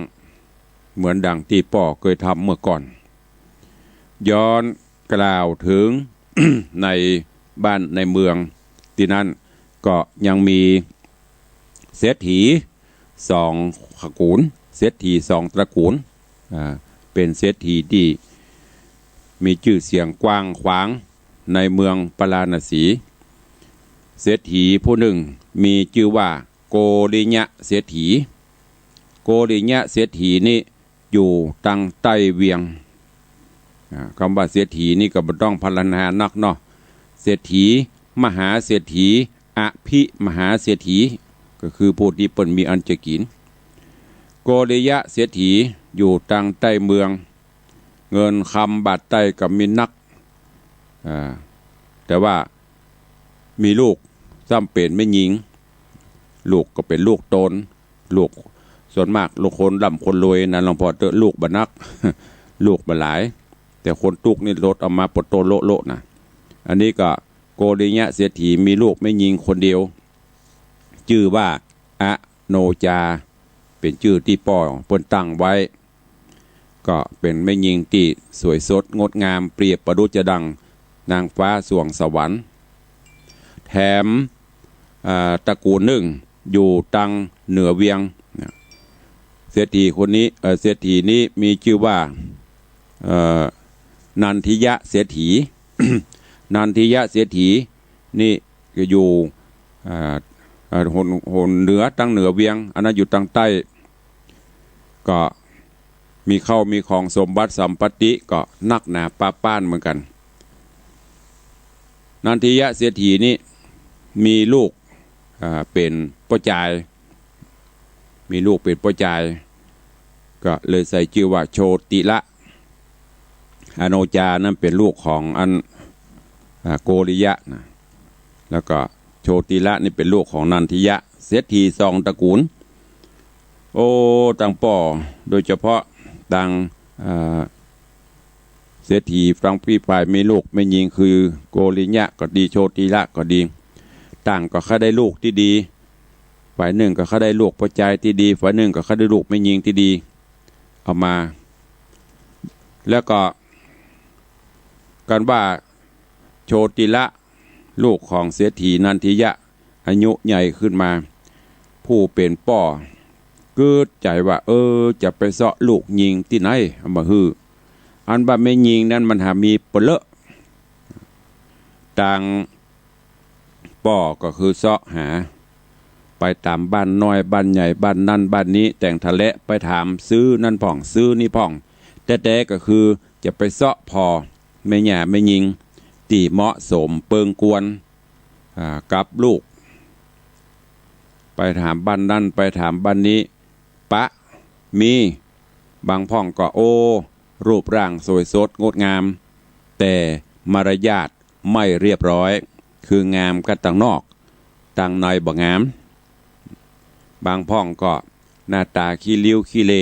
เหมือนดังตี้ป้อเกยทำเมื่อก่อน ย้อนกล่าวเถิง ในบ้านในเมืองตี้นั้น ก็ยังมีเศรษฐีสองตระกู๋น เศรษฐีสองตระกู๋น อ่า เป๋นเศรษฐีตี้มีจื้อเสียงกว้างขวางในเมืองปาราณสี เศรษฐีผู้นึ่งมีจื้อว่าโกริยะเศรษฐี โกริยะเศรษฐีนี้อยู่ตังใต้เวียง อ่า กำว่าเศรษฐีนี้ก็บ่ต้องพรรณนานักเนาะ เศรษฐี มหาเศรษฐี อภิมหาเศรษฐี ก็คือผู้ตี้เปิ้นมีอันจะกิ๋น โกริยะเศรษฐีอยู่ตังใต้เมือง เงินคำบาทใต้ก็มีนัก อ่า แต่ว่ามีลูกซ้ำเป๋นแม่ญิง ลูกก็เป๋นลูกโตน ลูกส่วนมากลูกคนร่ำคนรวยนะหลวงพ่อเต๊อะ ลูกบ่นัก ลูกบ่หลาย แต่คนตุ๊กข์นี่ลดเอามาปะโตโละๆ นะ อันนี้ก็โกริยะเศรษฐีมีลูกแม่ญิงคนเดียว จื้อว่าอโนจา เป๋นจื้อตี้ป้อเปิ้นตั้งไว้ ก็เป๋นแม่ญิงตี้สวยสดงดงาม เปรียบประดุจจะดังนางฟ้าสวงสวรรค์ แถม อ่า ตระกู๋นนึ่งอยู่ตังเหนือเวียงนะ เศรษฐีคนนี้ เอ่อ เศรษฐีนี้มีจื้อว่า เอ่อ นันทิยะเศรษฐี นันทิยะเศรษฐีนี้ก็อยู่ อ่า อ่า หน หนเหนือ ตังเหนือเวียง อันนั้นอยู่ตังใต้ ก็มีข้าวมีของสมบัติสัมปัตติก็นักหนาปะป๊านเหมือนกั๋น นันทิยะเศรษฐีนี้มีลูก อ่า เป๋นป้อจาย มีลูกเป๋นป้อจาย ก็เลยใส่จื้อว่าโชติละ อโนจานั้นเป๋นลูกของอัน อ่า โกริยะนะ แล้วก็โชติละนี่เป๋นลูกของนันทิยะ เศรษฐีสองตระกู๋น โอ้ ตังป้อ โดยเฉพาะตัง อ่า เศรษฐีตังปี้ฝ่ายมีลูกแม่ญิงคือโกริยะก็ดี โชติละก็ดี ต่างก็ใค่ได้ลูกตี้ดี ฝ่ายนึ่งก็ใค่ได้ลูกป้อจายตี้ดี ฝ่ายนึ่งก็ใค่ได้ลูกแม่ญิงตี้ดี เอามา แล้วก็ กันว่าโชติละ ลูกของเศรษฐีนันทิยะ อายุใหญ่ขึ้นมา ผู้เป๋นป้อกึ๊ดใจ๋ว่า เออ จะไปเซาะลูกญิงตี้ไหนเอามาหื้อ อันว่าแม่ญิงนั้นมันหามีเป๋นเลอะ ตังป้อก็คือเซาะหา ไปต๋ามบ้านน้อยบ้านใหญ่ บ้านนั้นบ้านนี้ แต่งถะและไปถามซื้อนั้นพ่องซื้อนี้พ่อง แต๊ๆ ก็คือจะไปเซาะผ่อแม่หญ้าแม่ญิงตี้เหมาะสมเปิงควร อ่า กับลูก ไปถามบ้านนั้น ไปถามบ้านนี้ ปะ มี บางพ่องก็ โอ้ รูปร่างสวยสดงดงาม แต่มารยาทไม่เรียบร้อย คืองามก็ตังนอก ตังในบ่งาม บางพ่องก็หน้าต๋าขี้ริ้วขี้เล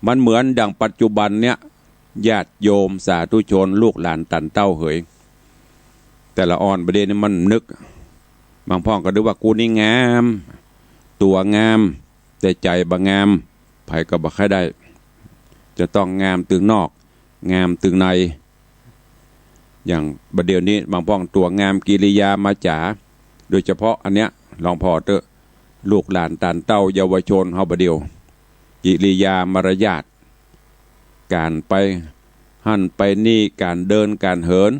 มันเหมือนดั่งปัจจุบันเนี่ย ญาติโยมสาธุชนลูกหลานตันเต้าเหย แต่ละอ่อนประเดี๋ยวนี้มันนึก บางพ่องก็นึกว่ากูนี่งาม ตั๋วงาม แต่ใจ๋บ่งาม ใผก็บ่ใค่ได้ จะต้องงามตึงนอก งามตึงใน อย่างประเดี๋ยวนี้บางพ่องตั๋วงามกิริยาวาจ๋า โดยเฉพาะอันเนี้ย หลวงพ่อเต๊อะ ลูกหลานตันเต้าเยาวชนเฮาประเดี๋ยว กิริยามารยาท ก๋านไปหั้นไปนี่ ก๋านเดินก๋านเหิน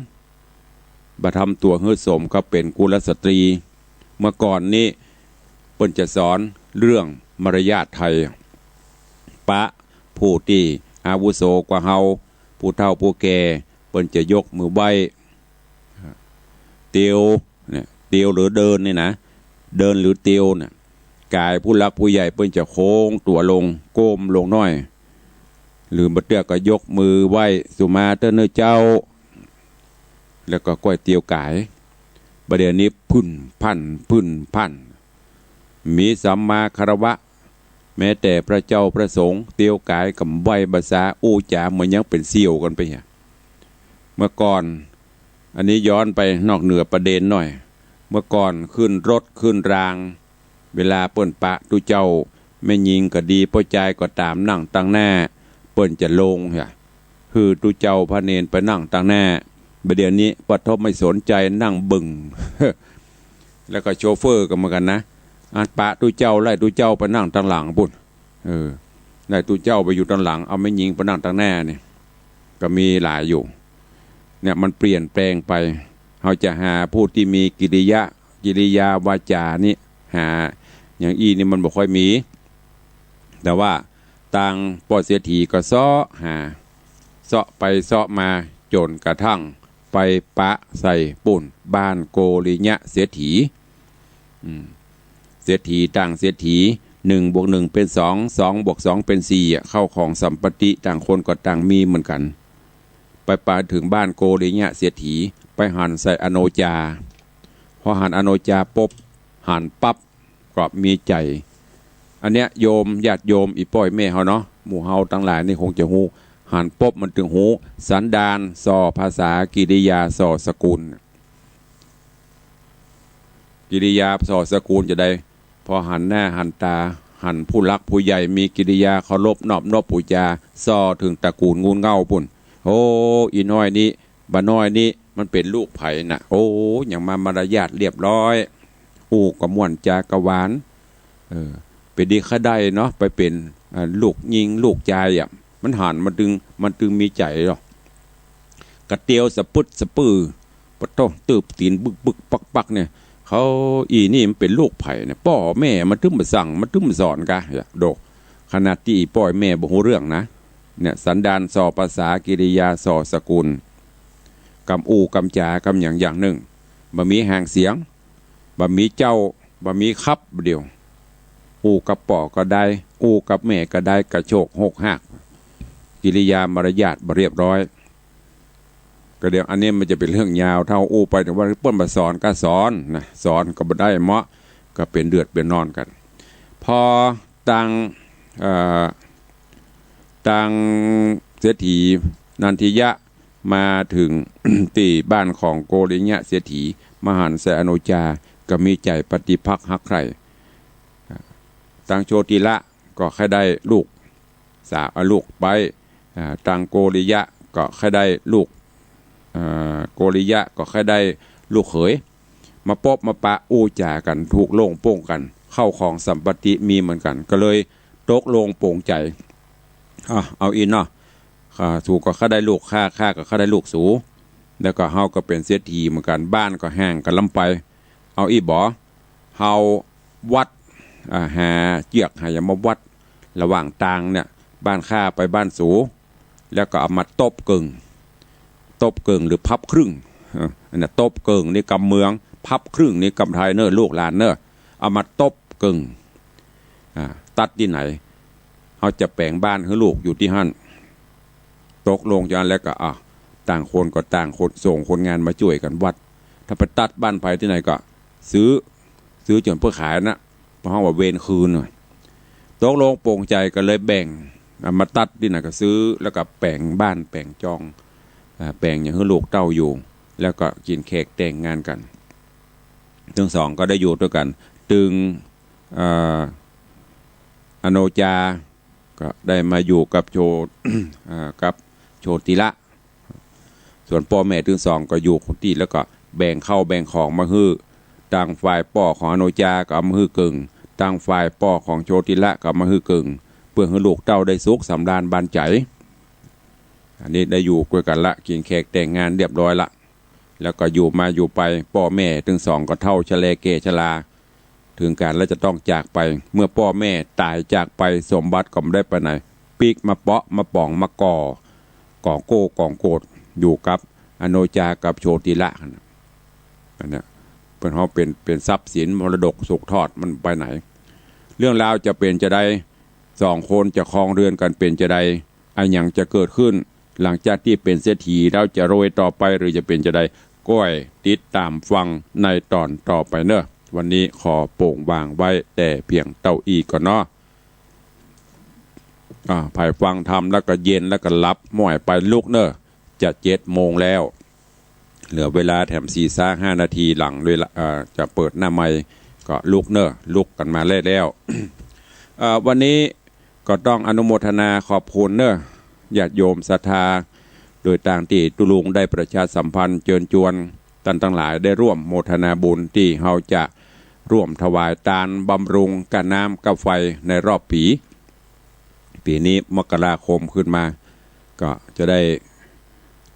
บ่ทำตั๋วหื้อสมกับเป๋นกุลสตรี เมื่อก่อนนี้เปิ้นจะสอนเรื่องมารยาทไทย ปะ ผู้ตี้อาวุโสกว่าเฮา ผู้เฒ่าผู้แก่ เปิ้นจะยกมือไหว้ เตียว เนี่ย เตียวหรือเดินนี่นะ เดินหรือเตียวเนี่ย ก๋ายผู้หลักผู้ใหญ่เปิ้นจะโค้งตั๋วลง ก้มลงหน้อย หรือบ่เตื้อก็ยกมือไหว้ สุมาเต๊อะเน่อเจ้า แล้วก็ก้อยเตียวก๋าย ประเดี๋ยวนี้ผึ่นพั่น ผึ่นพั่น มีสัมมาคารวะ แม้แต่พระเจ้าพระสงฆ์เตียวก๋ายก็บ่ไหว้บ่สา อู้จ๋าเหมือนยังเป๋นเสี่ยวกั๋นไปเหีย เมื่อก่อน อันนี้ย้อนไปนอกเหนือประเด็นหน่อย เมื่อก่อนขึ้นรถขึ้นราง เวลาเปิ้นปะตุ๊เจ้า แม่ญิงก็ดี ป้อจายก็ต๋าม นั่งตังหน้า เปิ้นจะลงเหีย หื้อตุ๊เจ้าพระเณรไปนั่งตังหน้า ประเดี๋ยวนี้ปะโถไม่สนใจ๋ นั่งเบิ่ง แล้วก็โชเฟอร์ก็เหมือนกั๋นนะ อันปะตุ๊เจ้า ไล่ตุ๊เจ้าไปนั่งตังหลังปู้น เออ ไล่ตุ๊เจ้าไปอยู่ตังหลัง เอาแม่ญิงไปนั่งตังหน้านี่ ก็มีหลายอยู่ เนี่ยมันเปลี่ยนแปลงไป เฮาจะหาผู้ตี้มีกิริยะ กิริยาวาจ๋านี่ หาอย่างอี้นี่มันบ่ค่อยมี แต่ว่าตางป้อเศรษฐีก็เซาะหา เซาะไปเซาะมา จ๋นกระทั่งไปปะใส่ปู้น บ้านโกริยะเศรษฐี อืม เศรษฐีต่างเศรษฐี หนึ่งบวกหนึ่งเป๋นสอง สองบวกสองเป๋นสี่อะ เข้าของสัมปติต่างคนก็ต่างมีเหมือนกั๋น ไปปะเถิงบ้านโกริยะเศรษฐี ไปหันใส่อโนจา พอหันอโนจาปุ๊บ หันปั๊บ ก็มีใจ๋ อันเนี้ยโยม ญาติโยม อี่ป้ออี่แม่เฮาเนาะ หมู่เฮาตังหลายนี่คงจะฮู้ หันปุ๊บมันตึงฮู้ สันดาน ส่อภาษา กิริยา ส่อสกุล กิริยา ส่อสกุลจะใด พอหันหน้าหันต๋า หันผู้หลักผู้ใหญ่ มีกิริยาเคารพนอบนบปู๋จา ส่อเถิงตระกูลงูลเหง้าปู้น โอ้ อี่น้อยนี้ บ่าน้อยนี้ มันเป๋นลูกใผน่ะ โอ้ ยังมามารยาทเรียบร้อย อู้ก็ม่วนจากะหวาน เออ เป๋นดีใค่ได้เนาะ ไปเป๋น อ่า ลูกญิงลูกจายอะ มันหัน มันตึง มันตึงมีใจ๋หรอ กระเตียวสะปึ๊ดสะปื้อ ปะโถ ตืบตี๋นบึกบึกปักปักเนี่ย เขา อี่นี่มันเป๋นลูกใผเนี่ย ป้อแม่มันตึงบ่สั่ง มันตึงบ่สอนกะ โด ขนาดตี้ป้อแม่บ่ฮู้เรื่องนะ เนี่ย สันดาน ส่อภาษา กิริยา ส่อสกุล กำอู้กำจ๋า กำหยังอย่างนึ่ง บ่มีหางเสียง บ่มีเจ้า บ่มีครับ เดี๋ยว อู้กับป้อก็ได้ อู้กับแม่ก็ได้ กระโชกโฮกฮาก กิริยามารยาทบ่เรียบร้อย ก็เดี๋ยวอันนี้มันจะเป๋นเรื่องยาว ถ้าอู้ไปเถิงว่าเปิ้นบ่สอนก็สอนนะ สอนก็บ่ได้เหมาะ ก็เป๋นเดือดเป๋นร้อนกั๋น พอตาง เอ่อ ตางเศรษฐีนันทิยะมาเถิง ตี้บ้านของโกริยะเศรษฐี มาหันใส่อโนจา ก็มีใจ๋ปฏิภักษ์ฮักใคร่ ตางโชติละก็ใค่ได้ลูก สาว เอาลูกไป อ่า ตางโกริยะก็ใค่ได้ลูก อ่า โกริยะก็ใค่ได้ลูกเขย มาปบมาปะอู้จ๋ากั๋น ถูกโล่งโป้งกั๋น เข้าของสัมปติมีเหมือนกั๋น ก็เลยตกลงปลงใจ๋ อ่ะ เอาอี้เนาะ อ่า สูก็ใค่ได้ลูกข้า ข้าก็ใค่ได้ลูกสู แล้วก็เฮาก็เป๋นเศรษฐีเหมือนกั๋น บ้านก็ห่างกั๋นล้ำไป เอาอี้บ่ เฮาวัด อ่า หาเจื้อกหาหยังมาวัดระหว่างตางเนี่ย บ้านข้าไปบ้านสู แล้วก็เอามาตบเกิ่ง ตบเกิ่งหรือพับครึ่ง เออ อันเนี้ยตบเกิ่งนี่กำเมือง พับครึ่งนี่กำไทยเน่อ ลูกหลานเน่อ เอามาตบ เกิ่ง อ่า ตัดตี้ไหน เฮาจะแป๋งบ้านหื้อลูกอยู่ตี้หั้น ตกลงอย่างนั้นแล้วก็ อ่ะ ต่างคนก็ต่างคนส่งคนงานมาจ้วยกั๋นวัด ถ้าไปตัดบ้านใผตี้ไหนก็ซื้อ ซื้อจ๋นเปื้อขายนะ เพราะฮ้องว่าเวรคืนน่ะ ตกลงปลงใจ๋ก็เลยแบ่ง อ่ะ มาตัดตี้ไหนก็ซื้อ แล้วก็แป๋งบ้านแป๋งจอง อ่า แป๋งอย่างหื้อลูกเต้าอยู่ แล้วก็กิ๋นแขกแต่งงานกั๋น ตึงสองก็ได้อยู่ตวยกั๋น ตึง เอ่อ อโนจา ก็ได้มาอยู่กับโช อ่า กับโชติละ ส่วนป้อแม่ตึงสองก็อยู่คนตี้ แล้วก็แบ่งข้าวแบ่งของมาหื้อ ตางฝ่ายป้อของอโนจาก็เอามาหื้อเกิ่ง ตางฝ่ายป้อของโชติละก็เอามาหื้อเกิ่ง เปื้อหื้อลูกเต้าได้สุขสำราญบานใจ๋ อันนี้ได้อยู่ตวยกั๋นละ กิ๋นแขกแต่งงานเรียบร้อยละ แล้วก็อยู่มาอยู่ไป ป้อแม่ตึงสองก็เฒ่าชะแลแก่ชรา เถิงก๋านแล้วจะต้องจากไป เมื่อป้อแม่ต๋ายจากไป สมบัติก็บ่ได้ไปไหน ปิ๊กมาเปาะมาป๋องมาก่อ ก่อโก้ก่อโกธอยู่กับอโนจากับโชติละนั่นน่ะ อันเนี้ยเปิ้นฮ้องเป๋น เป๋นทรัพย์สินมรดกสืบทอด มันไปไหน เรื่องราวจะเป๋นจาใด สองคนจะครองเรือนกั๋นเป๋นจาใด อะหยังจะเกิดขึ้น หลังจากตี้เป๋นเศรษฐีแล้วจะรวยต่อไปหรือจะเป๋นจาใด ก้อยติดต๋ามฟังในต๋อนต่อไปเนาะ วันนี้ขอโป่งวางไว้แต่เพียงเต้าอี้ก่อนเนาะ อ่า ใผฟังธรรมแล้วก็เย็นแล้วก็หลับ บ่ใหญ่ไปลุกเนาะ จะเจ็ดโมงแล้ว เหลือเวลาแถมสี่ซะห้านาที หลังเวลา เอ่อ จะเปิดหน้าไมค์ก็ลุกเนาะ ลุกกั๋นมาได้แล้ว เอ่อ วันนี้ ก็ต้องอนุโมทนาขอบคุณเนาะ ญาติโยมศรัทธา โดยตางตี้ตุ๊ลุงได้ประชาสัมพันธ์เจิญจวนต้านตังหลายได้ร่วมโมทนาบุญตี้เฮาจะร่วมถวายตานบำรุงก้าน้ำก้าไฟในรอบปี๋ ปี๋นี้มกราคมขึ้นมา ก็จะได้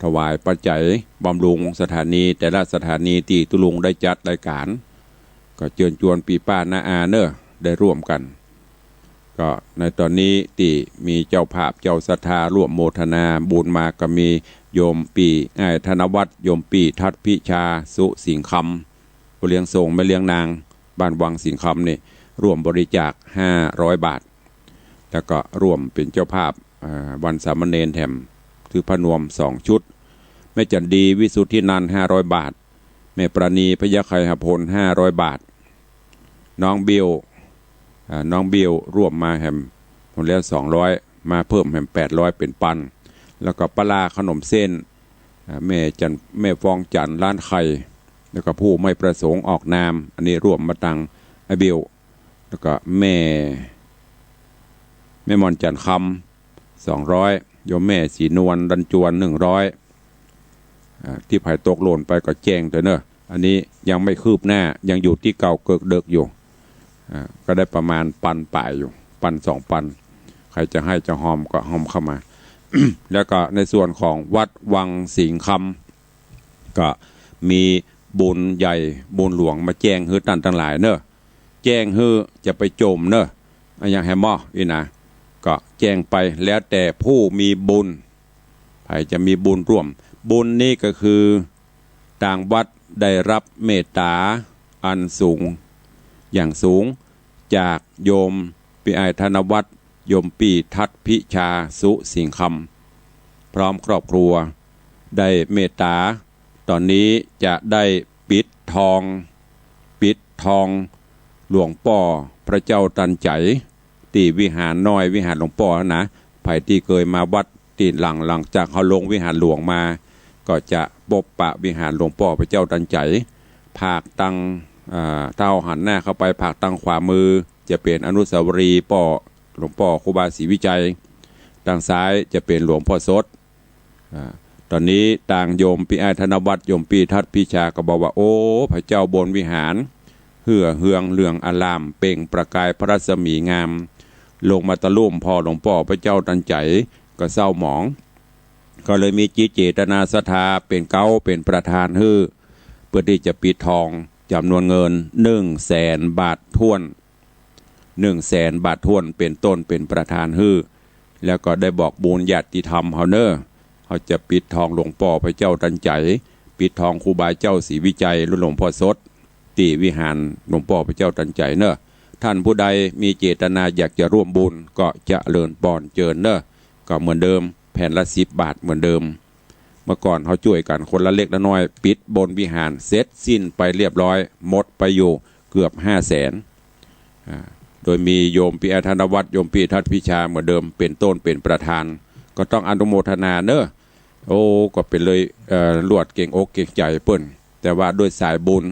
ถวายปัจจัยบำรุงสถานี แต่ละสถานีตี้ตุ๊ลุงได้จัดรายก๋าน ก็เจิญจวนปี้ป้าน้าอาเนาะ ได้ร่วมกั๋น ก็ในต๋อนนี้ตี้มีเจ้าภาพเจ้าศรัทธาร่วมโมทนาบุญมาก็มีโยมปี้อ้ายธนวัฒน์ โยมปี้ทัดพิชา สุสิงห์คำ พ่อเลี้ยงทรงแม่เลี้ยงนาง บ้านวังสิงห์คำนี่ ร่วมบริจาคห้าร้อยบาท แล้วก็ร่วมเป๋นเจ้าภาพ อ่า วันสามเณรแถม ถือผ้านวมสองชุด แม่จั๋นดี วิสุทธินันท์ ห้าร้อยบาท แม่ปราณี พยัคฆไคหพล ห้าร้อยบาท น้องเบี้ยว อ่า น้องเบี้ยวร่วมมาแหมหมดแล้วสองร้อย มาเพิ่มแหมแปดร้อย เป๋นปัน แล้วก็ปลาร้าขนมเส้น อ่า แม่จั๋น แม่ฟองจั๋น ร้านไข่ แล้วก็ผู้ไม่ประสงค์ออกนาม อันนี้ร่วมมาตังอ้ายเบี้ยว แล้วก็แม่ แม่หม่อนจั๋นคำ สองร้อย โยมแม่ศรีนวล รัญจวน หนึ่งร้อย อ่า ตี้ใผตกหล่นไปก็แจ้งตวยเนาะ อันนี้ยังไม่คืบหน้า ยังอยู่ตี้เก่าเกิกเดิกอยู่ อ่า ก็ได้ประมาณปันป๋ายอยู่ ปันสองปัน ใผจะหื้อจะฮอมก็ฮอมเข้ามา แล้วก็ในส่วนของวัดวังสิงห์คำ ก็มีบุญใหญ่บุญหลวงมาแจ้งหื้อต้านตังหลายเนาะ แจ้งหื้อจะไปโจมเนาะ อะหยังแหมออี้นะ ก็แจ้งไปแล้วแต่ผู้มีบุญ ใผจะมีบุญร่วม บุญนี้ก็คือ ตางวัดได้รับเมตต๋าอันสูง อย่างสูง จากโยมปี้อ้ายธนวัฒน์ โยมปี้ทัดพิชา สุสิงห์คำ พร้อมครอบครัว ได้เมตต๋า ต๋อนนี้จะได้ปิดทอง ปิดทองหลวงป้อพระเจ้าตันใจ๋ ตี้วิหารน้อย วิหารหลวงป้อนะ ใผตี้เกยมาวัดตี้หลัง หลังจากเฮาลงวิหารหลวงมา ก็จะปบปะวิหารหลวงป้อพระเจ้าตันใจ๋ ผากตัง อ่า ถ้าเฮาหันหน้าเข้าไปผากตังขวามือ จะเป๋นอนุสาวรีย์ป้อ หลวงป้อครูบาศรีวิชัย ตังซ้ายจะเป๋นหลวงป้อสด อ่า ต๋อนนี้ตางโยมปี้อ้ายธนวัฒน์ โยมปี้ทัดพิชาก็บอกว่า โอ้ พระเจ้าบนวิหาร เหื้อเฮืองเหลืองอาราม เปล่งประกายพระรัศมีงาม ลงมาตะลุ่มป้อหลวงป้อพระเจ้าตันใจ๋ ก็เศร้าหมอง ก็เลยมีจิตเจตนาศรัทธาเป๋นเก๊าเป๋นประธานหื้อ เปื้อตี้จะปิดทองจ๋ำนวนเงินหนึ่งแสนบาทถ้วน หนึ่งแสนบาทถ้วนเป๋นต้นเป๋นประธานหื้อ แล้วก็ได้บอกบุญญาติธรรมเฮาเนาะ เฮาจะปิดทองหลวงป้อพระเจ้าตันใจ๋ ปิดทองครูบาเจ้าศรีวิชัย หลวงป้อสด ตี้วิหารหลวงป้อพระเจ้าตันใจ๋เนาะ ท่านผู้ใดมีเจตนาอยากจะร่วมบุญก็เจริญปอนเจิญเนอะ ก็เหมือนเดิม แผ่นละสิบบาทเหมือนเดิม เมื่อก่อนเฮาจ้วยกั๋นคนละเล็กละน้อย ปิดบนวิหารเสร็จสิ้นไปเรียบร้อย หมดไปอยู่เกือบห้าแสน อ่า โดยมีโยมปี้อ้ายธนวัฒน์ โยมปี้ทัศน์พิชาเหมือนเดิม เป๋นต้นเป๋นประธาน ก็ต้องอนุโมทนาเนอะ โอ้ ก็เป๋นเลย เอ่อ ลวดเกรงอกเกรงใจ๋เปิ้น แต่ว่าด้วยสายบุญ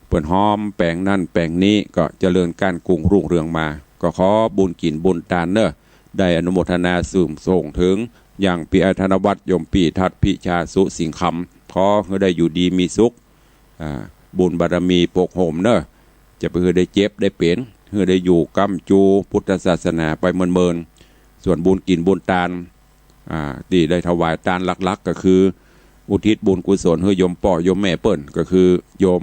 เปิ้นฮ้อมแป๋งนั่นแป๋งนี้ ก็เจริญก้านกุงรุ่งเรืองมา ก็ขอบุญกิ๋นบุญตานเนอะ ได้อนุโมทนาสืบส่งเถิงยังปี้อ้ายธนวัฒน์ โยมปี้ทัศน์พิชา สุสิงห์คำ ขอหื้อได้อยู่ดีมีสุข อ่า บุญบารมีปกโฮมเนอะ จะไปหื้อได้เจ็บได้เป๋น หื้อได้อยู่ก้ำจูพุทธศาสนาไปเมินๆ ส่วนบุญกิ๋นบุญตาน อ่า ตี้ได้ถวายตานหลักๆ ก็คืออุทิศบุญกุศลหื้อโยมป้อโยมแม่เปิ้น ก็คือโยม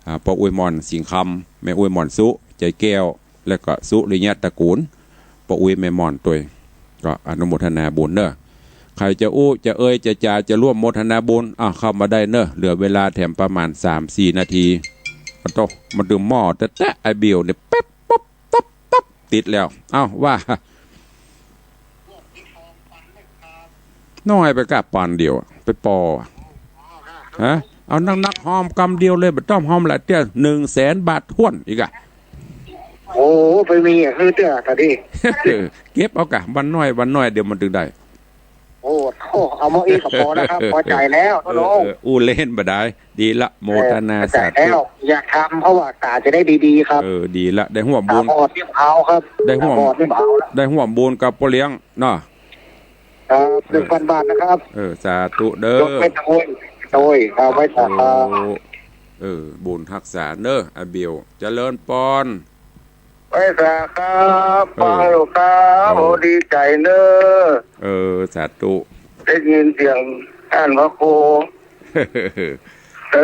อ่า ป้ออุ๊ยหม่อนสิงห์คำ แม่อุ๊ยหม่อนสุ ใจแก้ว และก็สุริยะตระกูล ป้ออุ๊ยแม่หม่อนตวย ก็อนุโมทนาบุญเนอะ ใผจะอู้จะเอ่ยจะจ๋าจะร่วมโมทนาบุญ อ่ะ เข้ามาได้เนอะ เหลือเวลาแถมประมาณสามสี่นาที โอ้โต มาดื่มหม้อแต๊ๆ ไอ้เบลเนี่ย แป๊บ ปุ๊บ ตับ ตับ ติดแล้ว เอ้า ว่า น้อยไปก้าปอนเดียว ไปปอ ฮะ เอานักๆ ฮอมกำเดียวเลย บ่ต้องฮอมหลายเตื้อ หนึ่งแสนบาทถ้วนอีกอะ โอ้ ไปมีอะ คือเตื้อ ตาดี เก็บเอาก้า วันน้อย วันน้อย เดี๋ยวมันตึงได้ โอ้โธ่ เอามาอี้ก็ปอนะครับ ปอใจ๋แล้ว เออ โอ้โห เออ อู้เล่นบ่ได้ ดีละ โมทนา เออ สาธุ เข้าใจ๋แล้ว อยากทำ เพราะว่าต๋าจะได้ดีๆ ครับ เออ ดีละ ได้ฮ่วมบุญ ต๋าบอดนี่เอาครับ ได้ฮ่วม ต๋าบอดนี่เอาละ ได้ฮ่วมบุญกับป้อเลี้ยงเนาะ ครับ เออ หนึ่งพันบาทนะครับ เออ สาธุเด้อ ยกไม่โตย โตย เอาไว้สาธุ เออ บุญฮักษาเนอะ อาเบล เจริญปอน ไหว้สาครับ เออ ฟังอยู่ครับ โอ้ โอ้ ดีใจ๋เนอะ เออ สาธุ ได้ยินเสียงต้านพระครู เอ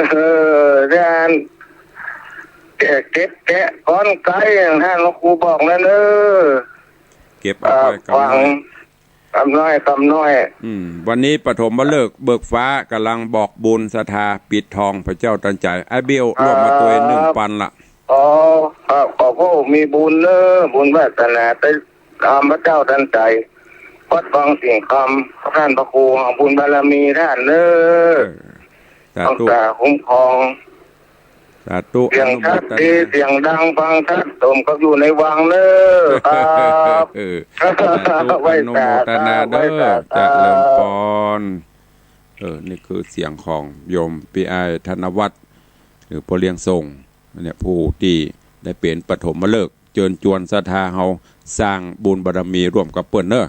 อ เรื่องแกะเก็บแกะก้อนไกลอย่างต้านพระครูบอกนั่นเนอะ เก็บเอาไว้ อ่า กำน้อย ฟัง กำน้อย กำน้อย อืม วันนี้ปฐมฤกษ์เบิกฟ้า ก๋ำลังบอกบุญศรัทธาปิดทองพระเจ้าตันใจ๋ ไอ้เบล ครับ ร่วมมาตวยหนึ่งปันละ อ๋อ ครับ ขอพระองค์มีบุญเนอะ บุญวาสนาไปต๋ามพระเจ้าตันใจ๋ วัดวังสิงห์คำ ต้านพระครู แห่งบุญบารมีต้านเนอะ เออ สาธุ รักษาคุ้มครอง สาธุ เสียงชัดดี อนุโมทนา เสียงดังฟังชัด สมกับอยู่ในวังเนอะ ครับ เออ สาธุ ไหว้สา อนุโมทนาเด้อ ไหว้สา เจริญปอน เออ นี่คือเสียงของโยมปี้อ้ายธนวัฒน์ หรือป้อเลี้ยงส่ง เนี่ย ผู้ตี้ได้เป๋นปฐมฤกษ์ เจิญจวนศรัทธาเฮาสร้างบุญบารมีร่วมกับเปิ้นเนอะ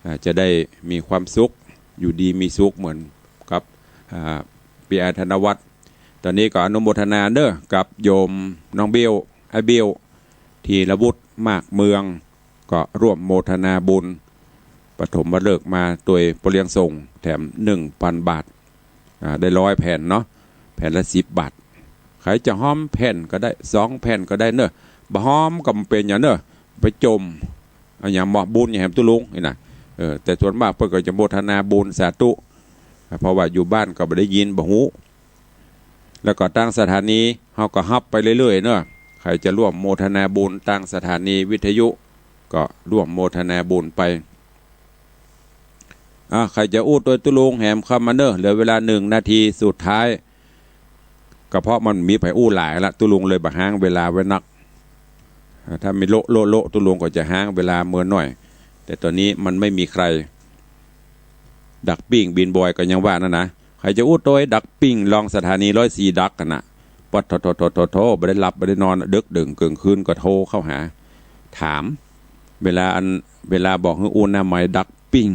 อ่า จะได้มีความสุข อยู่ดีมีสุขเหมือนกับ อ่า ปี้อ้ายธนวัฒน์ ต๋อนนี้ก็อนุโมทนาเนอะ กับโยมน้องเบล ไอ้เบล ธีรวุฒิ มากเมือง ก็ร่วมโมทนาบุญ ปฐมฤกษ์มาตวยป้อเลี้ยงส่ง แถมหนึ่งปันบาท อ่า ได้ร้อยแผ่นเนาะ แผ่นละสิบบาท ใผจะฮอมแผ่นก็ได้ สองแผ่นก็ได้เนอะ บ่ฮอมก็บ่เป๋นหยังเนอะ ไปจ่ม อะหยัง มอบบุญหยังแหมตุ๊ลุงนี่นะ เออ แต่ส่วนมากเปิ้นก็จะโมทนาบุญสาธุ เพราะว่าอยู่บ้านก็บ่ได้ยิน บ่ฮู้ แล้วก็ตางสถานีเฮาก็ฮับไปเรื่อยๆ เนอะ ใผจะร่วมโมทนาบุญตางสถานีวิทยุ ก็ร่วมโมทนาบุญไป อ่ะ ใผจะอู้ตวยตุ๊ลุงแหมเข้ามาเนอะ เหลือเวลาหนึ่งนาทีสุดท้าย ก็เพราะมันมีใผอู้หลายละ ตุ๊ลุงเลยบ่ฮ้างเวลาไว้นัก อ่า ถ้ามีโละโละโละ ตุ๊ลุงก็จะฮ้างเวลาเมินหน่อย แต่ต๋อนนี้มันไม่มีใคร ดักปิ้งบินบอยก็ยังว่านั่นนะ ใผจะอู้ตวยดักปิ้งลองสถานีร้อยสี่ดักกั๋นนะ ปะโถ โถ บ่ได้หลับบ่ได้นอน ดึกดื่นเกิ่งคืนก็โทรเข้าหา ถาม เวลาอัน เวลาบอกหื้ออู้หน้าไมค์ดักปิ้ง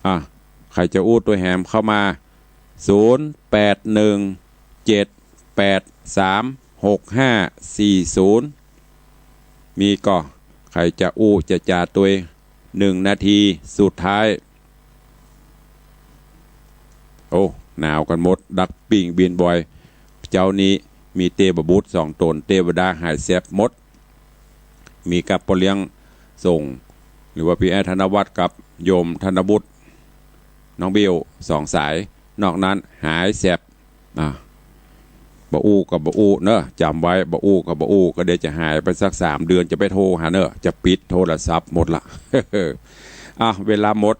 อ่ะ ใผจะอู้ตวยแหมเข้ามา ศูนย์แปดหนึ่งเจ็ดแปดสามหกห้าสี่ศูนย์ มีก่อ ใผจะอู้จะจ๋าตวย หนึ่งนาทีสุดท้าย โอ้ หนาวกั๋นหมด ดักปิ้งบินบอย เจ๊านี้มีเตวบุตรสองต๋น เตวดาหายแสบหมด มีกับป้อเลี้ยงส่ง หรือว่าปี้อ้ายธนวัฒน์กับโยมธนบุตร น้องเบล สองสาย นอกนั้นหายแสบ อ่ะ บ่อู้ก็บ่อู้เนอะ จ๋ำไว้ บ่อู้ก็บ่อู้ ก็เดี๋ยวจะหายไปสักสามเดือน จะไปโทรหาเนอะ จะปิดโทรศัพท์หมดละ อ่ะ เวลาหมด